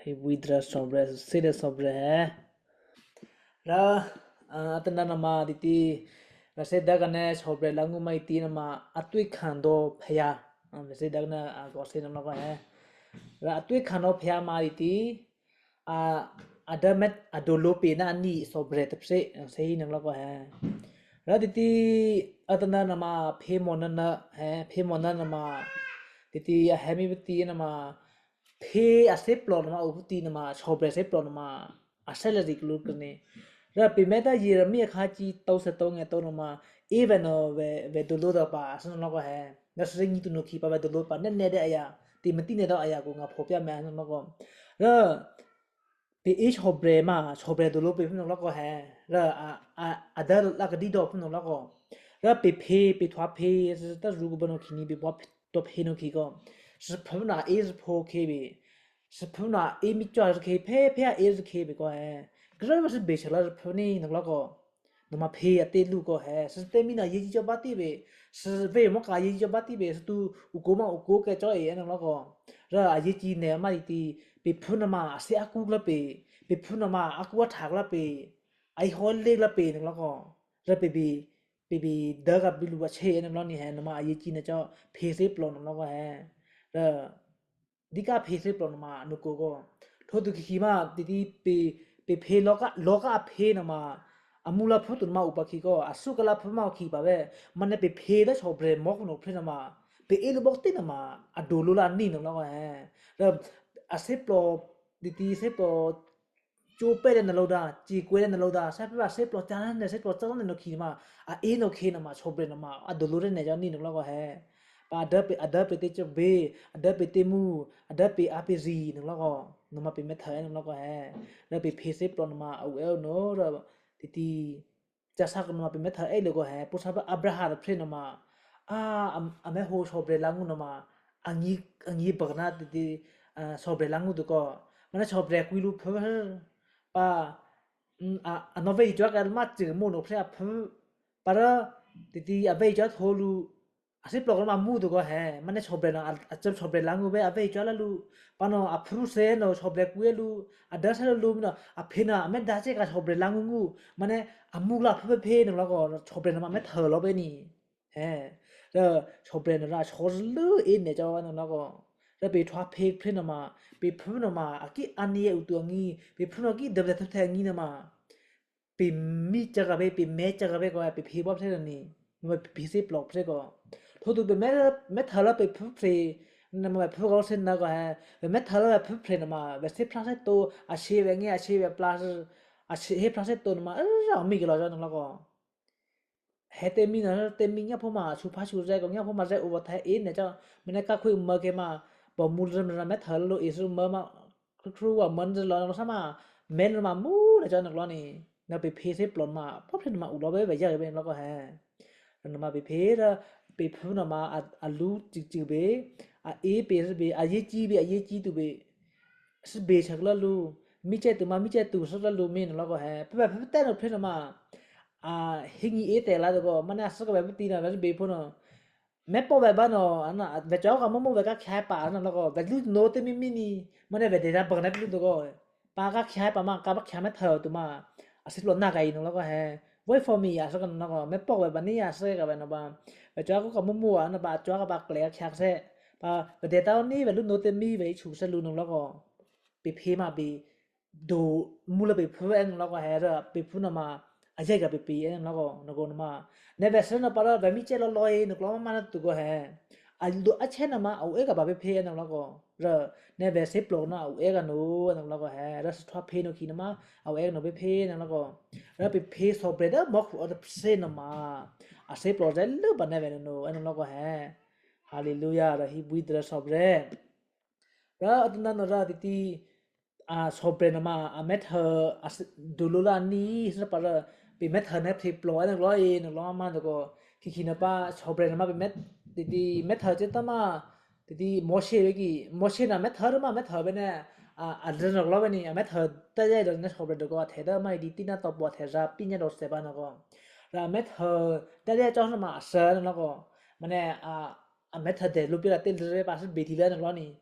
Hibui dra shawˍ brehˬ, suhˍ seˉ deh shawˍ brehˬ heˆ. Raˇ, a teˇ naˇ naˍ ma teꞈ tiˉ, laꞈ sheh daꞈ kaꞈ neh shawˍ brehˬ laˇ ngeuˇ maˇ teꞈ tiˉ naˍ ma, a tuiˇ hkanˍ daw hpehꞈ yaˇ, laꞈ sheh daꞈ kaꞈ neh g'awˬ sheh naˍ ma k'o heˆ. Raˇ a tuiˇ hkanˍ daw hpehꞈ yaˇ ma teꞈ tiˉ, a, a daꞈ mehˉ a doˍ lo peꞈ naˇ a niˇ shawˍ brehˬ teꞈ shehˆ shehˆ naˍ ma k'o heˆ. Raˇ teꞈ tiˉ, a teˇ naˇ naˍ ma, hpeˇ mawˬ naˇ naˆ heˆ, hpeˇ mawˬ naˇ naˍ ma, teꞈ tiˉ a heh miˇ ve teꞈ naˍ ma, hpeˇ a seˉ plawˬ naˍ ma, awˬ hpu teꞈ naˍ ma, shawˍ brehˬ seˉ plawˬ naˍ ma, a shehˉ leh riꞈ k'o lo k'o ne. Raˇ peꞈ mehˉ taˇ Yeˍraˍmiˆ a hk'aˇ chi to sheˍ to ngeh to naˍ ma, eˇ ve naˍ ve, ve doˍ lo daꞈ paˍ a suhˉ naˍ ma k'o heˆ. Naˇ suhˉ nyi tuˬ nawˬ hkiˬ pa ve doˍ lo paˍ nehˆ nehˆ deh a yaꞈ, teꞈ ma tiˉ nehˆ dawˇ a yaꞈ k'o ngaˬ hpawnˬ piˇ mehˍ a suhˉ naˍ ma k'o. Raˇ peꞈ eˉ shawˍ brehˬ ma, shawˍ brehˬ doˍ lo peꞈ hpfuhˇ naˍ lawˉ k'o heˆ. Raˇ a daꞈ laˇ ka diˇ dawˇ hpfuhˇ naˍ lawˉ k'o. Raˇ peꞈ hpeˇ, peꞈ htaw hpeˇ, taˇ zuhꞈ k'o ba nawˬ hkiˬ nyi, peꞈ htaw hpeˇ nawˬ hkiˬ k'o, suhˍ hpfuhˇ naˍ eˉ suhˍ hpaw hk'e ve, suhˍ hpfuhˇ naˍ eˉ miˇ cawˇ suhˍ hk'e hpehˇ hpehˇ a eˉ suhˍ hk'e ve k'o heˆ. Graˇ ve suhˉ beˬ shehˍ laˇ suhˍ hpfuhˇ neˇ naˍ lawˉ k'o, naˍ ma hpeˇ a teˇ luˇ k'o heˆ. Suhˍ teˇ miˇ naˍ yehˬ jiˇ cawˇ baˆ tiˉ ve, suhˍ venˇ mawˇ k'aꞈ yehˬ jiˇ cawˇ baˆ tiˉ ve, suhˍ tuˬ uˬ k'oˍ maˇ uˬ k'oˍ keh cawˇ e naˍ lawˉ k'o. Raˇ a yehˬ jiˇ nehˬ maˇ teꞈ tiˉ, peꞈ hpfuhˇ naˍ ma a seˉ a kuˇ laˇ peꞈ, peꞈ hpfuhˇ naˍ ma a kuˇ a htaꞈ laˇ peꞈ, a yehˬ hawˉ leˇ laˇ peꞈ naˍ lawˉ k'o. Raˇ peꞈ beˬ, peꞈ beˬ daꞈ kaꞈ biˇ luˬ a chehˇ naˍ lawˉ neˇ heˆ. Naˍ ma a yehˬ jiˇ nehˬ cawˇ hpeˇ seˉ plawˬ naˍ lawˉ k'o heˆ. Raˇ diˇ kaˆ hpeˇ seˉ plawˬ naˍ ma nawˬ k'oˍ k'o, hto tuˬ hkiˬ hkiˬ maˇ teꞈ tiˉ, peꞈ hpeˇ lawˇ kaˆ lawˇ kaˆ a hpeˇ naˍ ma, a mvuhˇ laˇ hpfuhˇ tuˬ naˍ ma uˍ paˍ hkiˬ k'o, a suhˉ kaˇ laˇ hpfuhˇ maˇ hkiˬ paˍ ve, maˇ nehˉ peꞈ hpeˇ leh shawˍ brehˬ mawˇ hpfuhˇ nawˬ hpehˇ naˍ ma, peꞈ eˉ lo bawˆ teˇ naˍ ma, a doˍ lo laˇ neˇ naˍ lawˉ k'o heˆ. Raˇ a seˉ plawˬ, teꞈ tiˉ seˉ plawˬ co pehˇ leh naˍ lo daꞈ, ceˬ k'oꞈ e leh naˍ lo daꞈ, shaˉ pehˇ a seˉ plawˬ ca naˇ nehˬ, seˉ plawˬ ca naˇ nehˬ nawˬ hkiˬ naˍ ma, a eˉ nawˬ hk'e naˍ ma, shawˍ brehˬ naˍ ma a doˍ lo leh nehˬ cawˇ neˇ naˍ lawˉ k'o heˆ. Paˍ a daꞈ peꞈ, a daꞈ peꞈ teˇ ceuˬ beˬ, a daꞈ peꞈ teˇ mvuhˇ, a daꞈ peꞈ a peꞈ ziˍ naˍ lawˉ k'o, naˍ ma peꞈ mehˉ htaꞈ eˉ naˍ lawˉ k'o heˆ. Raˇ peꞈ hpeˇ seˉ plawˬ naˍ ma a uiˍ eˉ o naˍ, raˇ teꞈ tiˉ ca shaˉ k'o naˍ ma peꞈ mehˉ htaꞈ eˉ le k'o heˆ. Pon shaˉ pa Aˍbraˍhanˍ teꞈ hpehˇ naˍ ma, a, a mehˉ ho shawˍ brehˬ laˇ ngeuˇ naˍ ma, a nyi, a nyi baˬ naˇ teꞈ tiˉ, shawˍ brehˬ laˇ ngeuˇ tuˬ k'o, maˇ nehˉ shawˍ brehˬ k'oꞈ e lo hpfuhˇ pa, a, a nawˬ venˇ yaˬ cawˇ kaꞈ maˇ ceuˬ mawˇ nawˬ hpehˇ a hpfuhˇ, pa raˇ teꞈ tiˉ a venˇ yaˬ cawˇ hto lo, a seˉ plawˬ k'o maˇ mvuhˇ tuˬ k'o heˆ. Maˇ nehˉ shawˍ brehˬ naˍ, a ceuˬ shawˍ brehˬ laˇ ngeuˇ ve a venˇ yaˬ cawˇ laˇ lo, pa nawˬ a hpfuhˇ se nawˬ shawˍ brehˬ k'oꞈ e lo, a daꞈ sha lo lo miˇ naˍ, a hpeˇ naˍ a mehˉ daꞈ ceˇ kaꞈ shawˍ brehˬ laˇ ngeuˇ ngeuˇ, maˇ nehˉ a mvuhˇ laˇ hpfuhˇ ve hpehˇ naˍ lawˉ k'o, shawˍ brehˬ naˍ ma mehˉ htaꞈ lawˉ ve neˇ heˆ. Raˇ shawˍ brehˬ naˍ raˇ shaw zuhˬ leuˉ eˉ nehˬ cawˇ naˍ lawˉ k'o, raˇ peꞈ htaw hpeˇ hpehˇ naˍ ma, peꞈ hpfuhˇ naˍ ma a kiˉ a neˇ uˍ tuˬ a nyi, peꞈ hpfuhˇ naˍ kiˉ daꞈ ve htaꞈ htaꞈ nyi naˍ ma, peꞈ miˇ ca g'a ve, peꞈ mehˉ ca g'a ve k'o, peꞈ hpeˇ baˆ hpehˇ naˍ neˇ, maˇ peꞈ hpeˇ seˉ plawˬ hpehˇ k'o, hto tuˬ peꞈ mehˉ htaꞈ laˇ peꞈ hpfuhˇ hpehˇ, naˍ ma hpfuhˇ g'a seˉ naˍ k'o heˆ. Peꞈ mehˉ htaꞈ laˇ ve hpfuhˇ hpehˇ naˍ ma, ve seˉ hpaˇ seˉ to, a sheˍ ve nge a sheˍ ve pla, a sheˍ heˉ hpaˇ seˉ to naˍ ma, a miˇ geh lawˬ cawˇ naˍ lawˉ k'o, heh teˇ miˇ naˍ teˇ miˇ nyaˇ hpawˇ ma shu hpaˇ shu zeh k'o, nyaˇ hpawˇ ma zeh oˇ ve htaꞈ eˉ nehˬ cawˇ, maˇ nehˉ kaˇ hkuˆ meuˇ k'e ma, bawˬ mvuh leh meuˇ htaꞈ lo eˬ suh meuˇ ma, hk'u hk'u a meuˇ nehˬ lawˬ naˍ ma, mehˉ leh ma mvuh nehˬ cawˇ naˍ lawˉ neˇ, naˍ peꞈ hpeˇ seˉ plawˬ naˍ ma hpawˇ hpehˇ naˍ ma uiˍ lawˬ ve ve yaˇ g'a ve naˍ lawˉ k'o heˆ. Naˍ ma peꞈ hpeˇ, peꞈ hpfuhˇ naˍ ma a luˇ ceuˬ ceuˬ ve, a eˉ peꞈ ve, a yeˇ ciˇ ve, a yeˇ ciˇ tuˬ ve, suhˉ beˬ chaw k'oꞈ laˇ lo, miˇ cehˇ tuˬ ma miˇ cehˇ tuˬ suhˉ laˇ lo miˇ naˍ lawˉ k'o heˆ. Hpehˇ ve hpehˇ tehˉ naˍ hpehˇ naˍ ma, a heˆ nyi eˉ tehꞈ la tuˬ k'o, maˇ nehˉ a suhˉ k'oˆ ve hpehˇ tiˉ naˍ ve suhˉ beˬ hpawˇ naˍ, mehˉ pawˆ ve baˆ naˍ, ve cawˬ kaꞈ mawˇ mawˇ ve kaˇ hkehˉ paˍ naˍ lawˉ k'o, ve luˇ nawˬ teˇ miˇ miˇ ni, maˇ nehˉ ve dehˬ daꞈ baˬ naˍ ve luˇ tuˬ k'o, pa kaˇ hkehˉ paˍ maˇ kaˇ baˆ hkehˉ mehˉ htaꞈ tuˬ ma, a suhˉ plawˬ naˍ k'ai naˍ lawˉ k'o heˆ. Wait for me a suhˉ kaꞈ naˍ lawˉ k'o, mehˉ pawˆ ve baˬ neˉ a suhˉ kaꞈ ve naˍ ba, ve cawˬ kaꞈ k'oˆ kaꞈ mawˇ mawˇ a naˍ ba, cawˬ kaꞈ pa k'ehˬ a hkehˉ sehˆ, pa ve dehˬ daꞈ neˇ ve luˇ nawˬ teˇ miˇ ve iˉ chu sehˆ lo naˍ lawˉ k'o, peꞈ hpeˇ maˇ beˬ, doˬ mvuh leh peꞈ hpfuhˇ eˉ naˍ lawˉ k'o heˆ. Raˇ peꞈ hpfuhˇ naˍ ma, a yaˇ kaꞈ peꞈ peꞈ eˉ naˍ lawˉ k'o, naˍ k'o naˍ ma, nehˉ ve suhˉ naˍ pa raˇ ve miˇ cehˇ lawˬ lawˬ e naˍ k'o maˇ maˇ naˍ tuˬ k'o heˆ. A lo a chehˇ naˍ ma a uiˍ eˉ kaꞈ baˬ hpehˇ hpehˇ naˍ lawˉ k'o, raˇ nehˉ ve seˉ plawˬ naˍ a uiˍ eˉ kaꞈ naˍ, naˍ lawˉ k'o heˆ. Raˇ suhˉ htaw hpeˇ naˍ hkiˬ naˍ ma, a uiˍ eˉ kaꞈ naˍ hpehˇ hpehˇ naˍ lawˉ k'o, raˇ peꞈ hpeˇ shawˍ brehˬ daꞈ mawˇ hk'oꞈ a te hpehˇ naˍ ma, a seˉ plawˬ zehˬ leuˉ baˬ nehˉ ve naˍ naˍ, eˉ naˍ lawˉ k'o heˆ. Haleˍluˇyaˇ. Raˇ Heˍbrehˇ dawˇ hpfuhˇ naˍ ma, raˇ teꞈ tiˉ shawˍ brehˬ naˍ ma a mehˉ htaꞈ doˬ lo laˇ neˇ suhˉ pa raˇ, peꞈ mehˉ htaꞈ nehˉ hpeˇ plawˬ eˉ naˍ lawˉ e naˍ lawˉ maˇ tuˬ k'o, hkiˬ hkiˬ naˍ pa shawˍ brehˬ naˍ ma peꞈ mehˉ, teꞈ tiˉ mehˉ htaꞈ ceh taˇ maˇ, teꞈ tiˉ Moˉseˍ ve kiˬ, Moˉseˍ naˍ mehˉ htaꞈ maˇ mehˉ htaꞈ ve nehˉ, a, a leh naˍ lawˉ ve neˇ a mehˉ htaꞈ taˇ yaˇ dawˬ nehˉ shawˍ brehˬ dawˬ k'o a hteꞈ daꞈ maˇ e tiˉ naˇ tawˇ pawˬ a hteꞈ za piˇ nyi dawˬ shehˍ pa naˍ k'o, raˇ a mehˉ htaꞈ taˇ yaˇ cawˇ naˍ ma a suhˉ naˍ lawˉ k'o, maˇ nehˉ, a mehˉ htaꞈ dehˬ lo piˇ la teˇ leh pa suhˉ beˬ tiˉ leh naˍ lawˉ neˇ,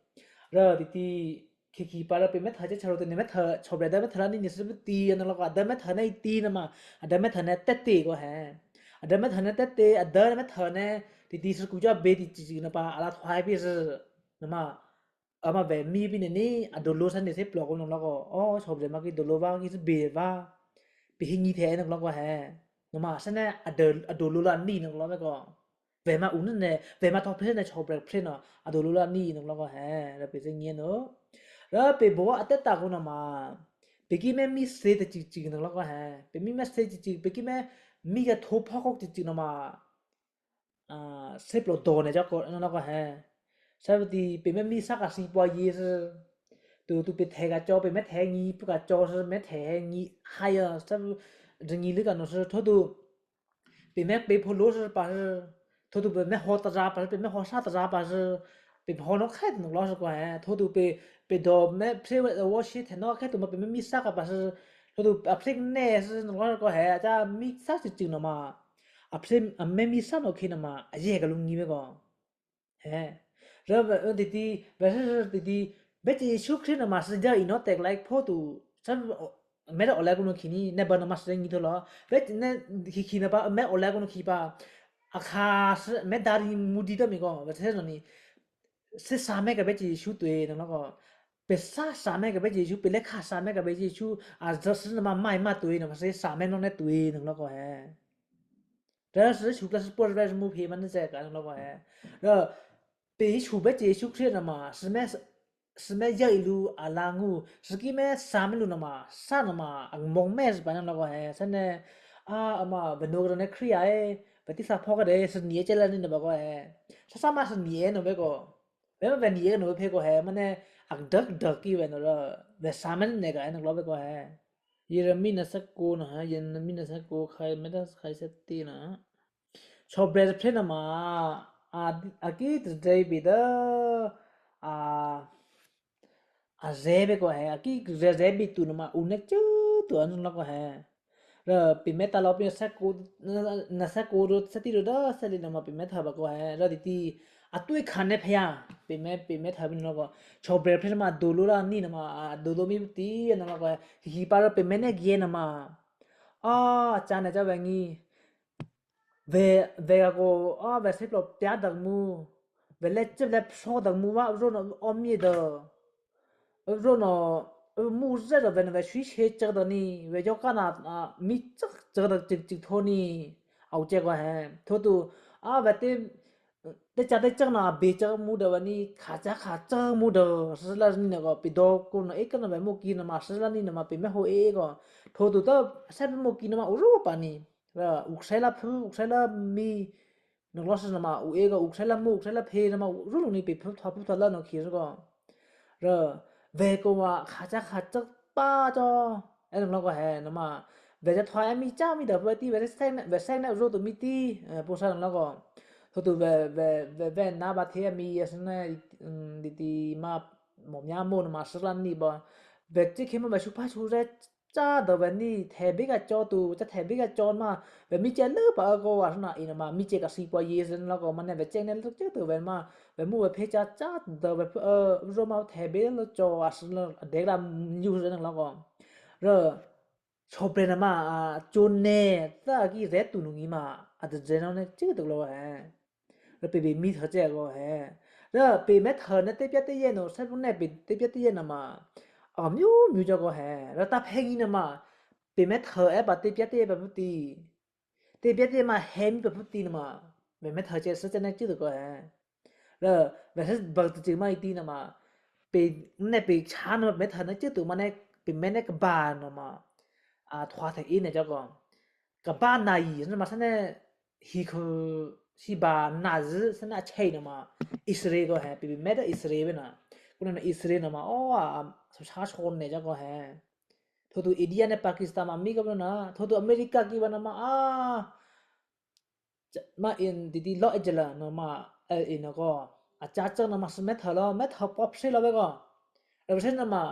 raˇ teꞈ tiˉ Hk'e hk'e pa leh peuˬ mehˉ htaꞈ ceˇ chaw lo te nehˬ mehˉ htaꞈ chaw beuˬ daꞈ mehˉ htaꞈ laˇ neˇ nyi suh ve tiˉ a na la k'o, a daꞈ mehˉ htaꞈ neˇ tiˉ na ma, a daꞈ mehˉ htaꞈ neˇ teˇ te k'o hehˉ, a daꞈ mehˉ htaꞈ neˇ teˇ te, a daꞈ mehˉ htaꞈ neˇ teˇ te suh kuˬ jaˇ ve teˇ ceuˬ ceuˬ na pa a laˇ htawˇ piˇ suh na ma, a ma vehˬ miˇ piˇ neˇ neˇ a dawˬ lo sha neˇ teˇ plawˬ k'o na la k'o, a chaw beuˬ daꞈ ma k'e dawˬ lo vaˇ k'e suh beˬ vaˇ, peˬ heˆ nyi hteꞈ na la k'o hehˉ, na ma sha neˇ a dawˬ lo la neˇ na la ve k'o, vehˬ ma uˬ neˇ nehˬ vehˬ ma htawˇ hpeˇ neˇ chaw beuˬ hpeˇ na a dawˬ lo la neˇ na la k'o hehˉ, a peˬ teˇ nyi na la peˬ bon a teˇ taˍ k'o na ma, peˬ kiˇ mehˉ miˇ suh teˇ ceuˬ ceuˬ na la k'o hehˉ, peˬ miˇ mehˉ suh ceuˬ ceuˬ, peˬ kiˇ mehˉ miˇ g'a hto hpawˇ k'oˆ ceuˬ ceuˬ na ma suh plawˬ dawˬ nehˬ jaˇ k'o na la k'o hehˉ, sha ve tiˉ peˬ mehˉ miˇ shaˉ kaꞈ suh paw yeˬ suh, tuˬ tuˬ peˬ hteꞈ kaꞈ caw, peˬ mehˉ hteꞈ nyi puˇ kaꞈ caw suh, mehˉ hteꞈ nyi ha yaˇ suh, nyi leuˉ kaꞈ nawˬ suh htawˇ tuˬ peˬ mehˉ peˬ hpaw loˉ suh pa suh, htawˇ tuˬ peˬ mehˉ haw taˍ zaˇ pa suh, peˬ mehˉ haw shaˉ taˍ zaˇ pa suh, peˬ hpaw nawˉ hk'ehˉ tuˬ na la suh k'o hehˉ, htawˇ tuˬ peˬ peˬ dawˬ mehˉ hpeˇ ve g'awˇ sheˉ hteꞈ nawˉ hk'ehˉ tuˬ ma peˬ mehˉ miˇ shaˉ kaꞈ pa suh, htawˇ tuˬ a hpeˇ neˇ suh na la suh k'o hehˉ, a ca miˇ shaˉ ceuˬ ceuˬ na ma, a hpeˇ a mehˉ miˇ shaˉ nawˬ hk'e na ma a yehˬ kaꞈ lo nyi ve k'o hehˉ, teˇ tiˉ ve teˇ tiˉ, Behˇ ceh Yeˍsuˆ Hkriꞈ na ma suh jaˇ iˉ nawˉ tehꞈ la hpoˇ tuˬ, mehˉ daꞈ awˬ leh k'o nawˬ hk'e ni neˇ ba na ma suh nyi htawˇ la, hk'e hk'e na pa mehˉ awˬ leh k'o nawˬ hk'e pa, a hk'aˬ mehˉ daꞈ mvuh di taˇ miˬ k'o ve teˇ na ni, suh shaˍ mehˉ kaꞈ Behˇ ceh Yeˍsuˆ tuˬ e na la k'o, peˬ shaˉ shaˍ mehˉ kaꞈ Behˇ ceh Yeˍsuˆ, peˬ leh hk'aˬ shaˍ mehˉ kaꞈ Behˇ ceh Yeˍsuˆ, a suh na ma maˇ e maˇ tuˬ e na ma suh shaˍ mehˉ nawˉ neˇ tuˬ e na la k'o hehˉ, suh shuˍ la suh pawˇ ve mvuhˇ hpeꞈ ma neˇ ceh kaꞈ na la k'o hehˉ, peˬ Yeˍsuˆ Behˇ ceh Yeˍsuˆ Hkriꞈ na ma suh mehˉ yaˇ iˉ lu a la nguˇ suh kiˇ mehˉ shaˍ mehˉ lo na ma, shaˉ na ma a mawˬ mehˉ suh pa na la k'o hehˉ, sha neˇ a ma ve nawˬ g'a na Hkriꞈ yaˇ e, ve teˇ shaˍ hpawˇ g'a de suh nyi e ceh la neˇ na pa k'o hehˉ, shaˉ shaˉ maˇ suh nyi e nawˬ ve k'o, ve maˇ ve nyi e nawˬ ve hpeˇ k'o hehˉ, maˇ neˇ a daꞈ daꞈ kiˇ ve nawˬ la, ve shaˍ mehˉ neˇ kaꞈ na la ve k'o hehˉ, Yeˍraˍmiˆ na shaˉ k'o na, Yeˍraˍmiˆ na shaˉ k'o hk'ai mehˉ daꞈ hk'ai shaˉ teˇ na, chaw beuˬ daꞈ hpeˇ na ma, a kiˉ tuˬ deh piˇ daꞈ, a zehˬ ve k'o hehˉ, a kiˉ tuˬ zehˬ zehˬ piˇ tuˬ na ma uˬ neˇ ceuˇ tuˬ a na la k'o hehˉ, peˬ mehˉ taˇ la piˇ na shaˉ k'o, na shaˉ k'o shaˉ teˇ lo daꞈ shaˉ le na ma peˬ mehˉ htaꞈ pa k'o hehˉ, teˇ tiˉ a tuˇ e hkanˍ neˇ hpehꞈ yaˇ, peˬ mehˉ peˬ mehˉ htaꞈ piˇ na la k'o, chaw beuˬ daꞈ hpeˇ na ma dawˬ lo la neˇ na ma, dawˬ lo miˇ tiˉ na la k'o, hk'e hk'e pa la peˬ mehˉ neˇ geh na ma, a ca neˇ caˇ ve nyi ve, ve g'a k'o, a ve shehˉ plawˬ pyaˇ daꞈ mvuh, ve leh ceuˇ leh shaw daꞈ mvuh vaˇ, awˬ roˇ nawˬ awˬ miˇ daꞈ, awˬ roˇ nawˬ mvuhˇ zehˇ daꞈ ve nawˬ ve shuiˉ sheˍ ceuˬ daꞈ neˇ ve yawˇ k'aˇ na, miˇ ceuˬ ceuˬ daꞈ ceuˬ ceuˬ hto neˇ, a uˬ ceh k'o hehˉ htawˇ tuˬ, a ve teˇ teˇ caˇ teˇ caˇ na beˬ ceuˬ mvuh daꞈ ve neˇ, hk'aˬ caˇ hk'aˬ ceuˬ mvuh daꞈ suh la neˇ na k'o, peˬ dawˬ k'o nawˬ iˉ kaˆ na ve mawˇ kiˇ na ma suh la neˇ na ma peˬ mehˉ ho e k'o, hto tuˬ taˇ shehˉ ve mawˇ kiˇ na ma uˬ roˇ paˍ neˇ, uˬ shehˉ laˇ hpfuhˇ uˬ shehˉ laˇ miˇ nawˬ lawn suh na ma uˬ e k'o, uˬ shehˉ laˇ mawˇ uˬ shehˉ laˇ hpeˇ na ma uˬ roˇ lo neˇ peˬ hpfuhˇ htaw hpfuhˇ htaw laˇ nawˬ hk'e k'o, ve k'o ma hk'aˬ caˇ hk'aˬ ceuˬ paˇ cawˇ, e na la k'o hehˉ na ma, ve caˇ htawˇ a miˇ caˇ miˇ daꞈ ve tiˉ ve shehˉ neˆ uˬ roˇ tuˬ miˇ tiˉ po sha na la k'o, hto tuˬ ve ve ve naˉ ba hteˇ a miˇ a suh neˇ, teˇ tiˉ ma mawˬ myaˇ mawˇ na ma suh la neˇ ba, ve ceˇ hk'e maˇ ve shu hpaˇ shu zehˇ caˇ daꞈ ve neˇ hteꞈ beˉ g'a cawˇ tuˬ, caˇ hteꞈ beˉ g'a cawˇ maˇ, ve miˇ ceh leuˉ paˍ a k'o a suh na e na ma miˇ ceh kaꞈ suh paw yeˬ suh na la k'o, maˇ neˇ ve ceˇ neˇ leuˉ ceuˬ tuˬ ve maˇ, ve mvuhˇ ve hpeˇ caˇ caˇ daꞈ ve hpfuhˇ roˇ maˇ hteꞈ beˉ leuˉ cawˇ a suh na, a dehꞈ g'a yuˬ suh na la k'o, chaw beuˬ daꞈ na ma, co neˇ taˇ a kiˇ zehˉ tuˬ nawˬ nyi ma, a tuˬ zehˬ nawˬ neˇ ceuˬ tuˬ la hehˉ, peˬ peˬ miˇ htawˇ ceh k'o hehˉ, peˬ mehˉ htawˇ neˇ teˇ pyaˇ teˇ yehˇ nawˬ shehˉ pawˆ neˇ peˬ teˇ pyaˇ teˇ yehˇ na ma, a miˇ miˇ cawˇ k'o hehˉ, taˇ hpehˇ nyi na ma, peˬ mehˉ htawˇ ehˉ paˍ teˇ pyaˇ teˇ yehˇ pa hpfuhˇ tiˉ, teˇ pyaˇ teˇ yehˇ ma heh miˇ pa hpfuhˇ tiˉ na ma, ve mehˉ htawˇ ceh suh ceh neˇ ceuˬ tuˬ k'o hehˉ, ve shehˉ baˬ tuˬ ceuˬ maˇ e tiˉ na ma, peˬ neˇ peˬ chaˉ na ma peˬ mehˉ htawˇ neˇ ceuˬ tuˬ maˇ neˇ peˬ mehˉ neˇ ka baˬ na ma, a htaw hteꞈ iˉ neˇ cawˇ k'o, ka baˬ na yiˍ na ma shaˉ neˇ, hiˬ hkuiˬ shiˍ baˬ naˬ zuhˆ shaˉ neˇ a chehˇ na ma, Iˉsaˍreˍlaˆ k'o hehˉ peˬ peˬ mehˉ daꞈ Iˉsaˍreˍlaˆ ve na, k'o na Iˉsaˍreˍlaˆ na ma awˬ a shaˉ shaw neˇ cawˇ k'o hehˉ, hto tuˬ India neˇ Pakistan ma miˇ k'oˆ ve na, hto tuˬ America kiˇ va na ma a maˇ e, teˇ tiˉ Los Angeles na ma, e na k'o, a caˇ ceuˬ na ma suh mehˉ htawˇ la mehˉ htawˇ paw hpeˇ la ve k'o, a ve shehˉ na ma,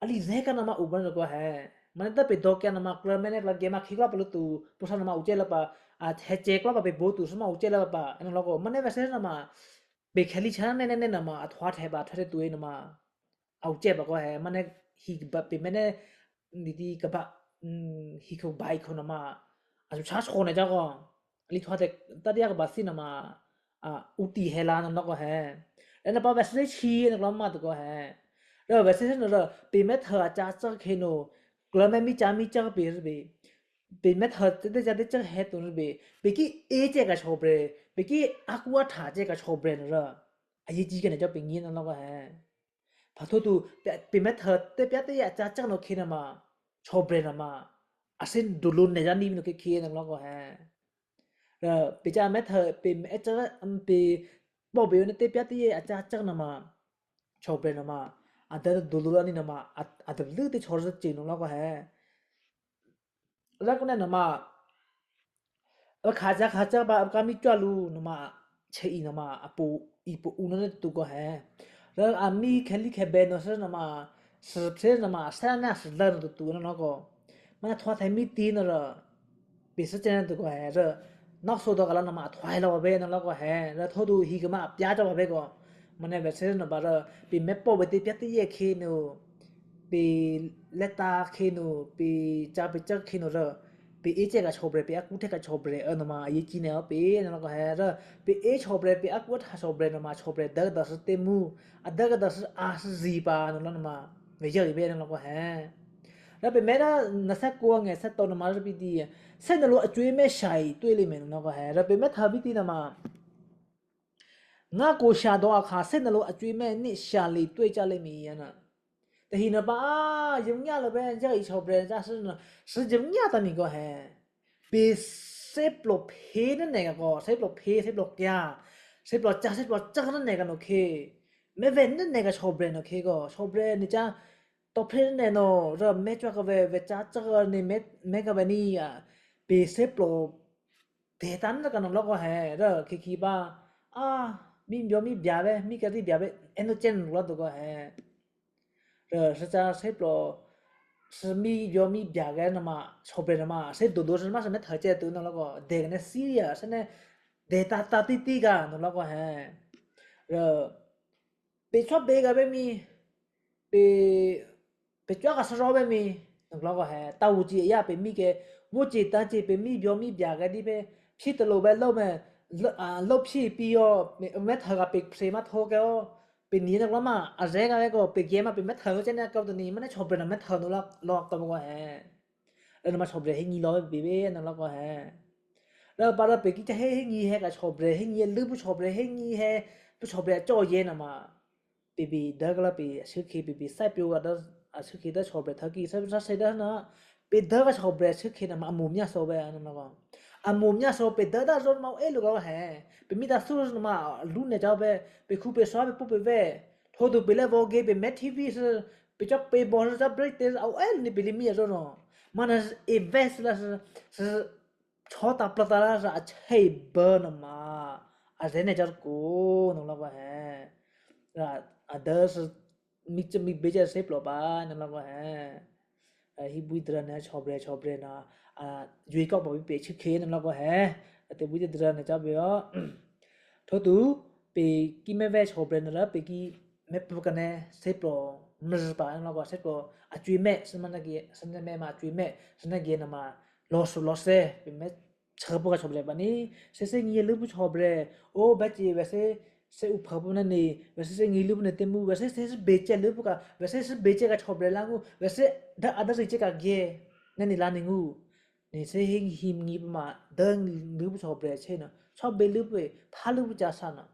a liˇ zehˉ kaꞈ na ma uˬ ba na k'o hehˉ, maˇ neˇ taˇ peˬ dawˇ kehˬ na ma, k'o mehˉ neˇ la geh maˇ hk'e k'oˆ laˇ pa lo tuˬ po sha na ma uˬ ceh la pa, a heh ceh k'oˆ laˇ pa peˬ bon tuˬ suh ma uˬ ceh la pa na la k'o, maˇ neˇ ve shehˉ na ma, peˬ hkeh liˇ chaˉ neˇ neˇ neˇ na ma a htaw hteꞈ baˬ htawˇ te tuˬ e na ma, a u cehˇ pa k'o heh maˇ neˇ hiˍ baꞈ peˍ meh neˇ, liꞈ ti kaˍ baꞈ, hiˍ hk'oˆ baˬ hiˍ hk'oˆ naˍ ma, a shu chaˉ shawˍ naˍ jaˇ k'o, liꞈ htaꞈ te taˇ teˇ yanˇ kaˍ baˬ siˉ naˍ ma, uˉ tiˍ heh la naˍ law k'o heh. Leh naˍ pa ve suhˉ chi naˍ k'o maˇ tuˬ k'o heh. Leh ve suhˉ chi naˍ leh peˍ mehˉ htaiˍ a ca caˇ hk'e naˍ, k'o leh mehˉ miˇ ca miˇ caˇ peˍ ve, peˍ mehˉ htaiˍ teˇ ca teˇ caˇ heh tuˬ ve, peˍ kiˇ eˇ cehˇ kaꞈ chaw brehˬ, peˍ kiˇ a kuˇ a htaꞈ cehˇ kaꞈ chaw brehˬ naˍ leh, a yehˬ jiˇ kaꞈ neˬ jaˇ peˬ nyi naˍ law k'o heh. Hpaˍ htoˇ tuˬ, peˍ mehˉ htaiˍ teˇ pyaˇ teˇ yanˇ ca caˇ naˍ hk'e naˍ ma, chaw brehˬ naˍ ma, a suhˉ duˬ lo nehˬ jaˇ niˇ ve naˬ hk'e hk'e naˍ law k'o heh. Peˍ ca mehˉ htaiˍ peˍ mehˉ caˇ, peˍ pawˆ peˍ ve naˇ teˇ pyaˇ teˇ yanˇ a ca caˇ naˍ ma, chaw brehˬ naˍ ma, a daꞈ duˬ lo la niˇ naˍ ma, a daꞈ leuˉ teˇ chaw zuhˆ ceuˬ naˍ law k'o heh. Leh k'o neˇ naˍ ma, a hk'aˬ ca hk'aˬ ca pa a ka miˇ cawˇ lu naˍ ma, chehˇ iˍ naˍ ma, a poˍ iˍ poˍ u naˍ neˇ tuˬ k'o heh. Leh a miˇ hkeh liˇ hkeh beh naˍ suhˉ naˍ ma, suhˍ hpehˇ naˍ ma, a sehˉ neˇ a suhˍ leuˉ naˍ tuˬ tuˬ naˍ law k'o, maˇ na htaw htaiˍ miˇ tiˉ naˍ leh, peˍ suhˉ cehˇ naˍ tuˬ k'o heh leh, nawˉ so dawˬ kaꞈ la naˍ ma a htaw heh la ve naˍ law k'o heh. Leh htoˇ tuˬ hiˍ kaꞈ maˇ a pyaˇ cawˇ pa hpehˇ k'o, maˇ neˇ ve suhˉ naˍ pa leh, peˍ mehˉ pawˆ ve teˇ pyaˇ teˇ yanˇ hk'e naˍ, peˍ leh taˇ hk'e naˍ, peˍ ca peˍ caˇ hk'e naˍ leh, peˍ eˇ cehˇ kaꞈ chaw brehˬ, peˍ a kuˇ htehˇ kaꞈ chaw brehˬ naˍ ma, a yehˬ jiˇ neˬ a peˍ naˍ law k'o heh. Leh peˍ eˇ chaw brehˬ, peˍ a kuˇ a htaꞈ chaw brehˬ naˍ ma, chaw brehˬ daꞈ daꞈ suhˉ teˇ mvuhˇ, a daꞈ daꞈ suhˉ a suhˉ ziˍ pa naˍ law naˍ ma, ve yehˬ ve naˍ law k'o heh. Leh peˍ mehˉ daꞈ naˍ sehˉ k'o a ngeh sehˉ taw naˍ ma leh piˇ tiˉ, sehˉ naˍ lo a co e mehˆ shaˍ iˍ tuˇ e le mehˍ naˍ law k'o heh. Leh peˍ mehˉ htaiˍ piˇ tiˉ naˍ ma, ngaˇ k'oˍ shaˍ dawˬ a hk'aˬ sehˉ naˍ lo a co e mehˆ neˆ shaˍ le tuˇ e caˇ le mehˍ a naˍ. Teˇ hinˉ naˍ pa, yehˬ nyaˇ leh ve yehˬ iˍ chaw brehˬ caˇ suhˉ naˍ, suhˉ yehˬ nyaˇ taˇ miˬ k'o heh. Peˍ sehˉ plawˍ hpeˇ naˉ nehˬ kaꞈ k'o, sehˉ plawˍ hpeˇ, sehˉ plawˍ k'ai, sehˉ plawˍ ca, sehˉ plawˍ caˇ naˉ nehˬ kaꞈ nawˬ hk'e, mehˉ ve naˉ nehˬ kaꞈ chaw brehˬ nawˬ hk'e k'o, chaw brehˬ neˇ caˇ tawˇ hpeˇ naˉ nehˬ nawˬ leh mehˉ cawˇ k'ai ve, ve caˇ caˇ k'ai neˇ mehˉ k'ai ve neˇ a, peˍ sehˉ plawˍ tehˬ taˍ naˉ kaꞈ nawˬ law k'o heh. Leh hk'e hk'e pa, a, miˇ yawˇ miˇ byaˬ ve, miˇ ka tiˉ byaˬ ve, e naw cehˇ nawˬ law tuˬ k'o heh. Leh suhˉ ca sehˉ plawˍ, suhˉ miˇ yawˇ miˇ byaˬ geh naˍ ma, chaw brehˬ naˍ ma, sehˉ doˬ doˬ suhˉ maˇ suhˉ mehˉ htaiˍ cehˇ tuˬ nawˬ law k'o, dehˬ kaꞈ neˇ siˉ a sehˉ neˇ, dehˬ taˍ taˍ tiˉ tiˉ kaꞈ nawˬ law k'o heh. Leh peˍ chawˇ beˬ kaꞈ ve miˇ, peˍ, peˍ cawˇ kaꞈ suhˉ rawˇ ve miˇ, nawˬ law k'o heh. Taˇ g'uˇ ce yaˇ peˍ miˇ geh, g'uˇ ce taˇ ce peˍ miˇ yawˇ miˇ byaˬ geh tiˉ ve, hpiˇ te lo ve lawˇ meh, lawˇ hpiˇ piˇ a, mehˉ htaiˍ kaꞈ peˍ hpeꞈ maˇ htaw kehˬ a, peˍ niˬ nawˬ law ma, a zehˉ g'a ve k'o peˍ geh maˇ peˍ mehˉ htaiˍ lo cehˇ neˇ a kaˇ tuˬ ni maˇ neˇ chaw brehˬ naˍ mehˉ htaiˍ lo law k'o ve k'o heh. Leh naˍ ma chaw brehˬ henˇ nyi law ve peˍ ve nawˬ law k'o heh. Leh pa leh peˍ kiˇ ca henˇ henˇ nyi heh kaꞈ chaw brehˬ henˇ nyi leuˉ puˇ chaw brehˬ henˇ nyi heh, puˇ chaw brehˬ cawˇ yehˬ naˍ ma, peˍ beˬ daꞈ kaꞈ leh peˍ a shu hk'e peˍ beˬ saiˉ pyo g'a daꞈ, a shu hk'e daꞈ chaw brehˬ htaˇ kiˇ saiˉ saiˉ daꞈ naˍ, peˍ daꞈ kaꞈ chaw brehˬ shu hk'e naˍ ma a moˍ myaˇ suh ve a nawˬ law k'o, a moˍ myaˇ suh peˍ daꞈ daꞈ zuhꞈ ma e lo g'a ve heh. Peˍ miˇ taˇ suhˉ naˍ ma luˇ nehˬ ca ve, peˍ hkuˇ peˍ sawˉ ve puˇ peˍ ve, htoˇ tuˬ peˍ leh vaw geh peˍ mehˉ T V suhˉ, peˍ cawˇ peˍ bawˬ suhˉ ca break te a o e lo ni peˍ le miˇ a zuhꞈ nawˬ, maˇ na invest la suhˉ, suhˉ chaw taˍ pla taˍ la suhˉ a chehˇ beuꞈ naˍ ma, a zehˉ nehˬ ca k'o nawˬ law k'o heh. A daꞈ suhˉ miˇ ceuˬ miˇ beˬ cehˇ sehˉ plawˍ pa nawˬ law k'o heh. Heˇ buiˇ daꞈ nehˬ chaw brehˬ chaw brehˬ naˍ, yuˬ e kawˆ paˍ piˇ peˍ chi hk'e nawˬ law k'o heh. Teˇ buiˇ daꞈ nehˬ ca ve a, htoˇ tuˬ peˍ kiˇ mehˉ ve chaw brehˬ naˍ leh peˍ kiˇ mehˉ pfuhˇ kaꞈ nehˬ sehˉ plawˍ mvuhˇ zuhˬ pa nawˬ law k'o sehˉ plawˍ a co e mehˆ suhˉ maˇ na geh, suhˉ neˇ mehˆ ma a co e mehˆ suhˉ neˇ geh naˍ ma, law suhˍ law sehˉ peˍ mehˉ chi puˇ kaꞈ chaw brehˬ pa ni, sehˉ sehˉ nyi leuˉ puˇ chaw brehˬ, oˇ baˆ ce ve sehˉ, sehˉ uˉ hpeuꞈ puˇ naˉ ni, ve sehˉ sehˉ nyi leuˉ puˇ neˇ teˇ mvuhˇ ve sehˉ sehˉ sehˉ beˬ cehˇ leuˉ puˇ kaꞈ, ve sehˉ sehˉ beˬ cehˇ kaꞈ chaw brehˬ la nguˇ, ve sehˉ daꞈ a daꞈ zeˬ cehˇ kaꞈ geh, neˇ ni la ni nguˇ. Neˇ sehˉ henˇ hiˇ nyi puˇ ma, daꞈ leuˉ puˇ chaw brehˬ chehˇ naˍ, chaw beˬ leuˉ puˇ ve hpaˇ leuˉ puˇ ca sha naˍ,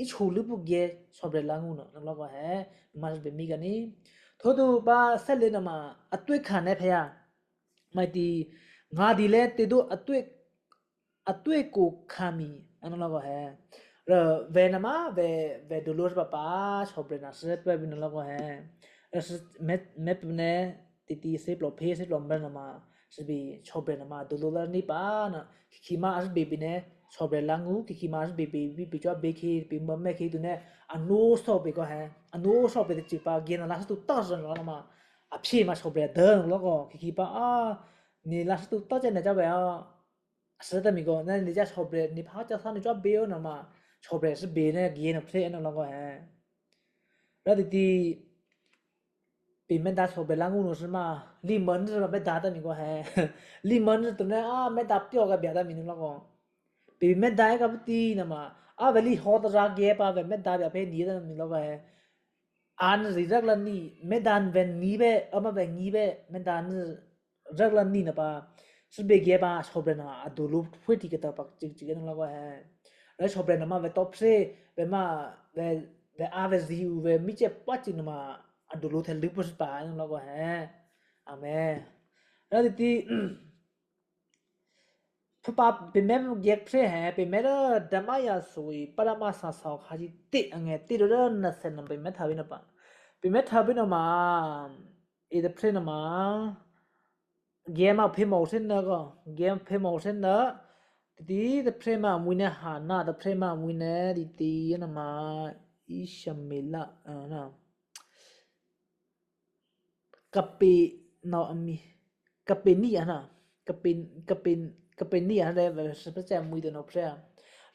iˉ choˬ leuˉ puˇ geh chaw brehˬ la nguˇ nawˬ law k'o heh. Maˇ suhˉ beˬ miˇ kaꞈ ni, htoˇ tuˬ pa sehˉ le naˍ ma, a tuˆ e hkanˍ nehˬ hpehꞈ yaˇ maˇ heˆ ti, ngaˬ diˬ leh te doˆ a tuˆ e k'oˍ hkanˍ miˬ a nawˬ law k'o heh. Ve naˍ ma ve, ve doˬ lo suhˉ pa pa, chaw brehˬ naˍ suhˉ pehˇ ve nawˬ law k'o heh. Mehˉ pfuhˇ nehˬ, te ti sehˉ plawˍ hpeˇ sehˉ plawˍ mvuhˇ naˍ ma, suhˉ beˬ chaw brehˬ naˍ ma doˬ lo la neˇ pa naˍ, hk'e hk'e ma a suhˉ beˬ beˬ nehˬ chaw brehˬ la nguˇ, hk'e hk'e ma a suhˉ beˬ beˬ ve peˍ cawˇ beˬ hk'e peˍ mvuhˇ mehˆ hk'e tuˬ nehˬ, a noˉ sawˉ peˬ k'o heh, a noˉ sawˉ peˬ teˇ ceuˬ pa geh naˍ la suhˉ tuˬ tawˇ suhˍ nawˬ law ma, a hpeˇ ma chaw brehˬ dehˬ nawˬ law k'o hk'e hk'e pa a, neˇ la suhˉ tuˬ tawˇ cehˇ nehˬ caˇ ve a, a suhˉ taˇ miˬ k'o neˇ caˇ chaw brehˬ neˇ hpaˇ caˇ shaˉ neˇ cawˇ beˬ oˬ naˍ ma, chaw brehˬ suhˉ beˬ nehˬ geh naˍ hpeˇ nawˬ law k'o heh. Raˇ teˇ ti Peˬ mehˆ daꞈ shawˍ brehˬ laˇ g'uˇ nawˬ suh maˇ, liˇ meuˍ nyiˇ ma mehˆ daꞈ taˇ miˬ k'o heh, liˇ meuˍ nyiˇ tuˬ neˇ a mehˆ daꞈ pyawˇ g'a byaꞈ taˇ miˬ nyi law k'o, peˬ mehˆ daꞈ eˉ kaꞈ pu tiˉ naˍ ma, a ve liˇ haw ta za geh pa ve mehˆ daꞈ byaꞈ hpehꞈ nyi taˇ miˬ law k'o heh, a nyiˇ zi raˇ laˇ nyi mehˆ daꞈ ve nyi ve, a maˇ ve nyi ve mehˆ daꞈ nyiˇ raˇ laˇ nyi naˍ pa, suh beˬ geh pa shawˍ brehˬ naˍ ma a duˬ lo hpfuhˇ tiꞈ kehˬ taˍ pa ceuˬ ceuˬ geh nyi law k'o heh, a shawˍ brehˬ naˍ ma ve tawˇ hpehˇ ve maˇ, ve a ve zi uˬ ve miˇ cehˇ paˉ ceuˬ naˍ ma, a duˬ lo hteh leuˉ peuˬ suh taˍ nyi law k'o heh. Aˍmenˍ. Yaˇ teˇ tiˉ hpu pa peˬ mehˆ geh hpehꞈ heh, peˬ mehˆ daꞈ maˇ yaꞈ suˍ paˇ daꞈ maˇ shaˍ shaˍ awˬ hk'a jiˇ teˇ a ngeh teˇ lo daˇ naˍ shehˍ naˍ peˬ mehˆ htaꞈ ve naˍ pa, peˬ mehˆ htaꞈ ve naˍ ma, eˬ teˇ hpehꞈ naˍ ma, geh ma hpehꞈ mawˬ shehˍ naˍ k'o, geh hpehꞈ mawˬ shehˍ naˍ, teˇ tiˉ teˇ hpehꞈ ma mvuhˇ nyi haˍ naˆ, teˇ hpehꞈ ma mvuhˇ nyi teˇ tiˉ naˍ ma, Iˉsaˍmeˍlaˆ, Kaˍpeˍnaˍmiˆ, Kaˍpeˍniˆ a, Kaˍpeˍniˆ a leh ve suh pehˉ ceh mvuhˇ tuˬ nawˬ hpehꞈ,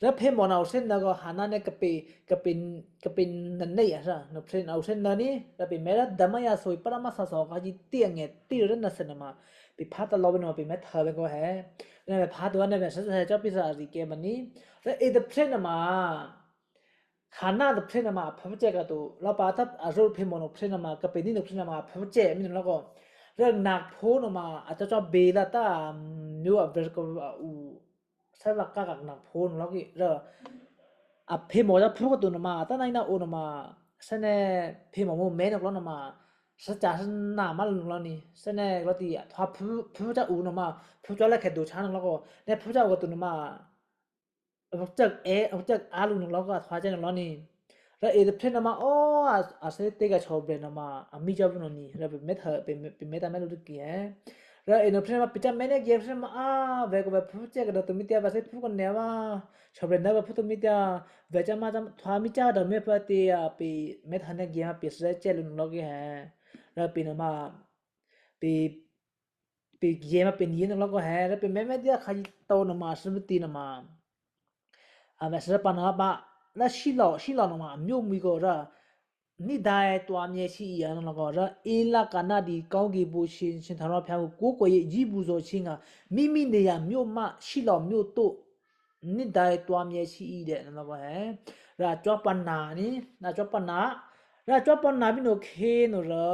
daˇ hpehꞈ mawˬ naˍ awˬ shehˍ naˍ k'o haˍ naˆ neˇ Kaˍpeˍ, Kaˍpeˍnaˍneˆ a, nawˬ hpehꞈ awˬ shehˍ naˍ nyi, daˇ peˬ mehˆ daꞈ maˇ yaꞈ suˍ paˇ daꞈ maˇ shaˍ shaˍ awˬ hk'a jiˇ teˇ a ngeh teˇ lo daˇ naˍ shehˍ naˍ ma, peˬ hpaˇ taˍ law ve naˍ ma peˬ mehˆ htaꞈ ve k'o heh, ve hpaˇ tuˬ a neˇ ve suh suh cawˇ piˇ sa a ziˍ keh ma nyi, daˇ eˬ teˇ hpehꞈ naˍ ma haˍ naˆ teˇ hpehꞈ naˍ ma a hpfuhˇ ceh kaꞈ tuˬ laˇ pa taˇ a zuhˆ hpehꞈ mawˬ nawˬ hpehꞈ naˍ ma Kaˍpeˍniˆ nawˬ hpehꞈ naˍ ma a hpfuhˇ ceh miˇ nawˬ law k'o, daˇ naˍ hpawˇ nawˬ ma a cawˇ cawˇ beˬ laˇ taˇ, mvuhˇ a ve k'o, a uˬ, shehˍ vaꞈ k'aˇ kaꞈ naˍ hpawˇ nawˬ laˇ k'o, daˇ a hpehꞈ mawˬ daˇ hpfuhˇ kaꞈ tuˬ nawˬ ma taˇ na iˉ naˆ o nawˬ ma, shehˍ neˇ hpehꞈ mawˬ mawˬ mehˉ nawˬ law nawˬ ma, shehˍ caˬ shehˍ naˍ maˇ lo nawˬ law nyi, shehˍ neˇ law tiꞈ htaꞈ hpfuhˇ caˇ uˬ nawˬ ma, hpfuhˇ cawˇ leh hkeh doˬ chaˇ nawˬ law k'o, neˇ hpfuhˇ caˇ uˬ kaꞈ tuˬ nawˬ ma, a, a lo nawˬ law k'o a htaꞈ ceh nawˬ law nyi, daˇ eˬ teˇ hpehꞈ naˍ ma, a, a shehˍ teˇ g'aˇ chaw brehˬ nawˬ ma a miˇ cawˇ ve nawˬ nyi, daˇ peˬ mehˆ htaꞈ, peˬ mehˆ taˇ mehˆ lo teˇ kehˬ heh, daˇ eˬ nawˬ hpehꞈ naˍ ma peˬ caˇ mehˆ neˇ geh hpehꞈ naˍ ma, a, ve k'o ve hpfuhˇ ceh kaꞈ daꞈ tuˬ miˇ teˇ a ve shehˍ hpfuhˇ kaꞈ nehˬ ma, chaw brehˬ naˍ ve hpfuhˇ tuˬ miˇ teˇ a, ve caˇ maˇ caˇ htaꞈ miˇ caˇ daꞈ mehˆ hpfuhˇ teˇ a peˬ mehˆ htaꞈ neˇ geh ma peˬ suh ceh lo nawˬ law k'o heh, daˇ peˬ nawˬ ma, peˬ, peˬ geh ma peˬ nyi nawˬ law k'o heh, daˇ peˬ mehˆ mehˆ teˇ a hk'a jiˇ taw nawˬ ma a suhˉ mvuhˇ tiˉ nawˬ ma, a ve suhˉ pa nawˬ a pa, daˇ shiˉ lawˬ shiˉ lawˬ nawˬ ma a miˇ oˇ mvuhˇ k'o daˇ, niˇ daꞈ e to a meh chi i a nawˬ law k'o daˇ, eˇ laˇ kaꞈ naˇ diˍ kawˇ geh bon chi chi htaꞈ rawˇ hpehꞈ k'oˆ k'o, yehˬ jiˇ bvuhˬ zawˬ chi ngaˬ miˇ miˇ neˬ yaꞈ miˇ oˇ maˇ shiˉ lawˬ miˇ oˇ toˆ, niˇ daꞈ e to a meh chi i dehꞈ nawˬ law k'o heh, daˇ cawˇ pa naˍ nyi, daˇ cawˇ pa naˍ, daˇ cawˇ pa naˍ miˇ nawˬ hk'e nawˬ la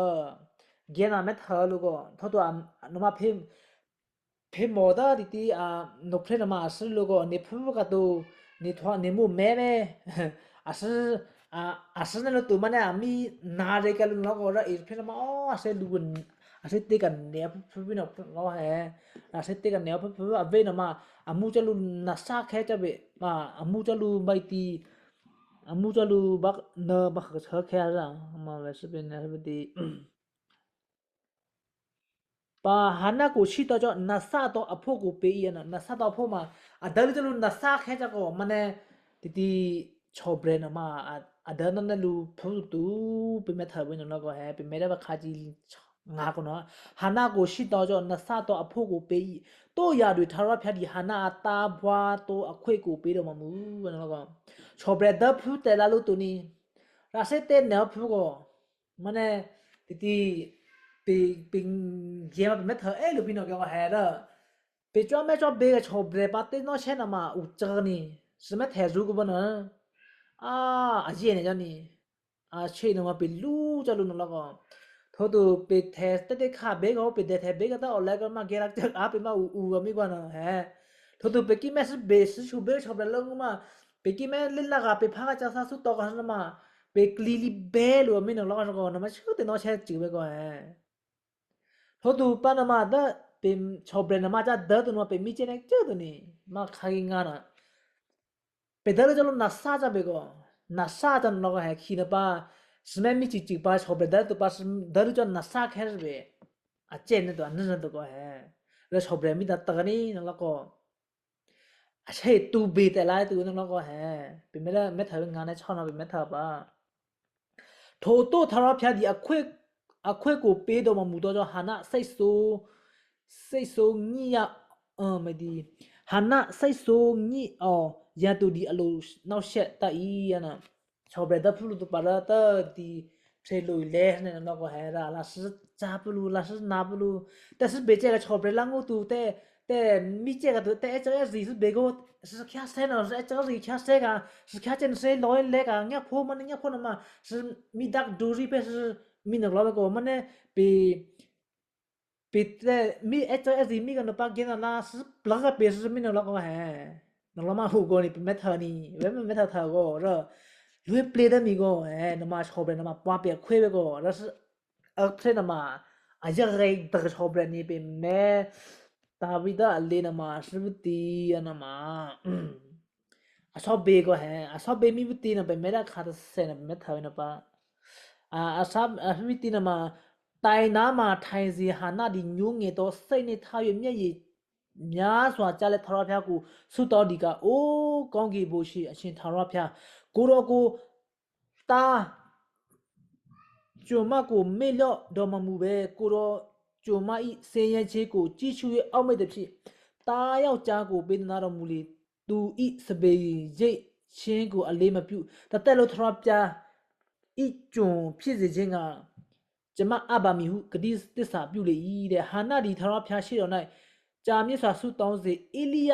geh naˍ mehˆ htaꞈ lo k'o, htawˇ tuˬ nawˬ ma hpehꞈ mawˬ taˇ tiꞈ tiꞈ, nawˬ hpehꞈ naˍ ma a suhˉ lo k'o, neˇ hpfuhˇ kaꞈ tuˬ, neˇ htaꞈ neˇ mawˬ mehˉ ve, a suhˉ, a suhˉ neˇ lo tuˬ maˇ neˇ a miˇ na ve kehˬ lo nawˬ law k'o, daˇ eˬ hpehꞈ naˍ ma a suhˉ lo, a suhˉ teˇ kaꞈ nehˬ a hpfuhˇ hpfuhˇ ve nawˬ law heh, a suhˉ teˇ kaꞈ nehˬ a hpfuhˇ hpfuhˇ a ve nawˬ ma, a mvuhˇ cawˇ lo naˍ shaˉ hkehˉ caˇ ve, a mvuhˇ cawˇ lo maˇ tiˉ, a mvuhˇ cawˇ lo naˍ ba hk'aˬ hk'e hkehˉ a, a ma ve suhˉ peˬ nehˬ suhˉ peˬ tiꞈ pa haˍ naˆ k'oˍ shiˉ taw cawˇ naˍ shaˉ taw a hpoˆ k'oˍ peꞈ i a, naˍ shaˉ taw a hpoˆ ma, a daꞈ ve cawˇ lo naˍ shaˉ hkehˉ caˇ k'o maˇ neˇ, teˇ tiˉ chaw brehˬ nawˬ ma, a daꞈ naˇ neˇ lo hpfuhˇ tuˬ peˬ mehˆ htaꞈ ve nawˬ law k'o heh, peˬ mehˆ daꞈ ve hk'a jiˇ ngaˬ k'o nawˬ, haˍ naˆ k'oˍ shiˉ taw cawˇ naˍ shaˉ taw a hpoˆ k'oˍ peꞈ i, toˇ yaꞈ duˬ htaꞈ rawˇ hpehꞈ diˬ haˍ naˆ a taˇ bvuhˇ taw a hkoˆ k'oˍ peꞈ dawˬ maˇ mvuh ve nawˬ law k'o, chaw brehˬ daꞈ hpfuhˇ tehꞈ la lo tuˬ nyi, a suhˉ teˇ nehˬ a hpfuhˇ k'o, maˇ neˇ, teˇ tiˉ, peˬ, peˬ geh ma peˬ mehˆ htaꞈ ehˉ lo piˇ nawˬ k'o heh daˇ, peˬ cawˇ mehˆ cawˇ beˬ g'a chaw brehˬ pa teˇ nawˉ shehˉ naˍ ma uˬ caˇ nyi, suhˉ mehˆ htehˍ zuhꞈ k'o baˇ nawˬ, a, a yeˇ nehˬ cawˇ nyi, a cheˇ nawˬ ma peˬ luˇ caˇ lo nawˬ law k'o, htawˇ tuˬ peˬ htehˍ teˇ teˇ hk'aˇ beˬ k'o, peˬ dehˬ htehˍ beˬ g'a taˇ awˬ leh k'o maˇ geh la ceh a peˬ maˇ uˍ uˍ g'a miˇ g'a nawˬ heh, htawˇ tuˬ peˬ kiˇ mehˆ suhˉ beˬ suhˉ shuˍ beˬ chaw brehˬ lo k'o maˇ, peˬ kiˇ mehˆ leˇ laˇ g'a peˬ hpaˇ g'a ca shaˉ suhˉ taw k'a suhˉ nawˬ ma, peˬ kli liˇ beˬ lo miˇ nawˬ law k'o nawˬ ma shu teˇ nawˉ shehˉ ceuˬ ve k'o heh, htawˇ tuˬ pa nawˬ ma daꞈ, peˬ chaw brehˬ nawˬ ma caˇ daꞈ tuˬ nawˬ ma peˬ miˇ cehˇ neˇ ceuˬ tuˬ nyi, maˇ hk'a geh ngaˬ na peˬ daꞈ lo cawˇ lo naˍ shaˉ caˇ beˬ k'o, naˍ shaˉ caˇ nawˬ law k'o heh hkiˬ nawˬ pa, suhˉ mehˆ miˇ ceuˬ ceuˬ pa chaw brehˬ daꞈ tuˬ pa, daꞈ lo cawˇ naˍ shaˉ hkehˉ ve, a cehˇ neˇ tuˬ a neˇ tuˬ k'o heh, leh chaw brehˬ miˇ daꞈ taˍ k'a nyi nawˬ law k'o, a chehˇ tuˬ beˬ tehꞈ la tuˬ ve nawˬ law k'o heh, peˬ mehˆ htaꞈ ve ngaˬ neˇ chaw nawˬ peˬ mehˆ htaꞈ pa โทโต้ htaꞈ rawˇ hpehꞈ diˬ a hkoˆ k'oˍ peꞈ dawˬ maˇ mvuh taw cawˇ haˍ naˆ ไซโซ ไซโซ nyiˇ yaꞈ, haˍ naˆ ไซโซ nyiˇ awˬ yanˇ tuˬ diˬ a loˍ nawˇ shehˆ taˆ iˉ a na, chaw brehˬ daꞈ hpfuhˇ lo tuˬ pa daꞈ taˇ tiꞈ hk'e loꞈ-e leh neˇ nawˬ k'awꞈ heh laˇ, laꞈ shiˍ caˇ peuˬ lo, laꞈ shiˍ naˍ peuˬ lo, tehꞈ suhˉ beˬ cehˇ g'a chaw brehˬ laˇ ngoˇ tuˬ tehꞈ, tehꞈ miˇ cehˇ g'a tuˬ tehꞈ ehˉ caˇ ehˉ ziˍ suhˉ beˬ k'o, shiˍ hkiaˇ shehˉ nawˬ ehˉ caˇ ehˉ ziˍ hkiaˇ shehˉ kaꞈ, shiˍ hkiaˇ cehˇ nawˬ shehˉ lawˬ-e leh kaꞈ, ngaˇ hpawˇ maˇ neˇ ngaˇ hpawˇ naˍ ma, miˇ daꞈ duˬ riˇ hpehˇ, miˇ nawˬ lawˬ ve k'o maˇ neˇ peˬ peˬ tehꞈ miˇ ehˉ caˇ ehˉ ziˍ miˇ g'a nawˬ pa geh naˍ laˇ suhˉ plaˇ g'a peˬ suhˉ miˇ nawˬ lawˬ k'awꞈ heh. Nawˬ lawˬ maˇ hoꞈ k'o ni peˬ mehˉ htaˇ ni, ve mehˉ mehˉ htaˇ htaˇ k'o, lawˬ leh pliˇ taˇ miˬ k'o, nawˬ ma chaw brehˬ nawˬ ma paw pehꞈ hkawehˇ ve k'o, a hpehˇ nawˬ ma, a yaˇ g'a daꞈ chaw brehˬ ni peˬ mehˉ taˍ ve daꞈ le nawˬ ma suhˉ ve tiˉ a nawˬ ma A shawˉ beˬ k'o heh, a shawˉ beˬ miˇ viˉ tiˉ nawˬ pehˬ mehˉ daꞈ hk'a te shehˍ nawˬ pehˬ mehˉ htaˇ ve nawˬ pa, a shawˉ viˉ tiˉ nawˬ ma, တိုင်းနားမှာထိုင်စဉ် ဟန္နဒီညိုငယ်သောစိတ်နှင့် ထား၍ မျက်ရည်များစွာကျလျက် ထာဝရဘုရားကို ဆုတောင်းသည်ကား၊ အိုကောင်းကင်ဗိုလ်ခြေအရှင် ထာဝရဘုရား၊ ကိုယ်တော်ကို သား ကျွန်မကို မေ့လျော့တော်မမူဘဲ ကိုယ်တော်ကျွန်မ၏ ဆင်းရဲခြင်းကို ကြည့်ရှု၍ အောက်မေ့သဖြင့် သားယောက်ျားကို ပေးသနားတော်မူလျှင် သူ၏စပျစ်ရည်ခြင်းကို အလေးမပြု၊ တသက်လုံး ထာဝရဘုရား၏ ကျွန်ဖြစ်စေခြင်းငှာ ကျွန်မအပ်ပါမည်ဟု ဂတိသစ္စာပြုလေ၏တဲ့။ ဟန္နသည် ထာဝရဘုရားရှေ့တော်၌ ကြာမြင့်စွာ ဆုတောင်းစဉ်၊ ဧလိယ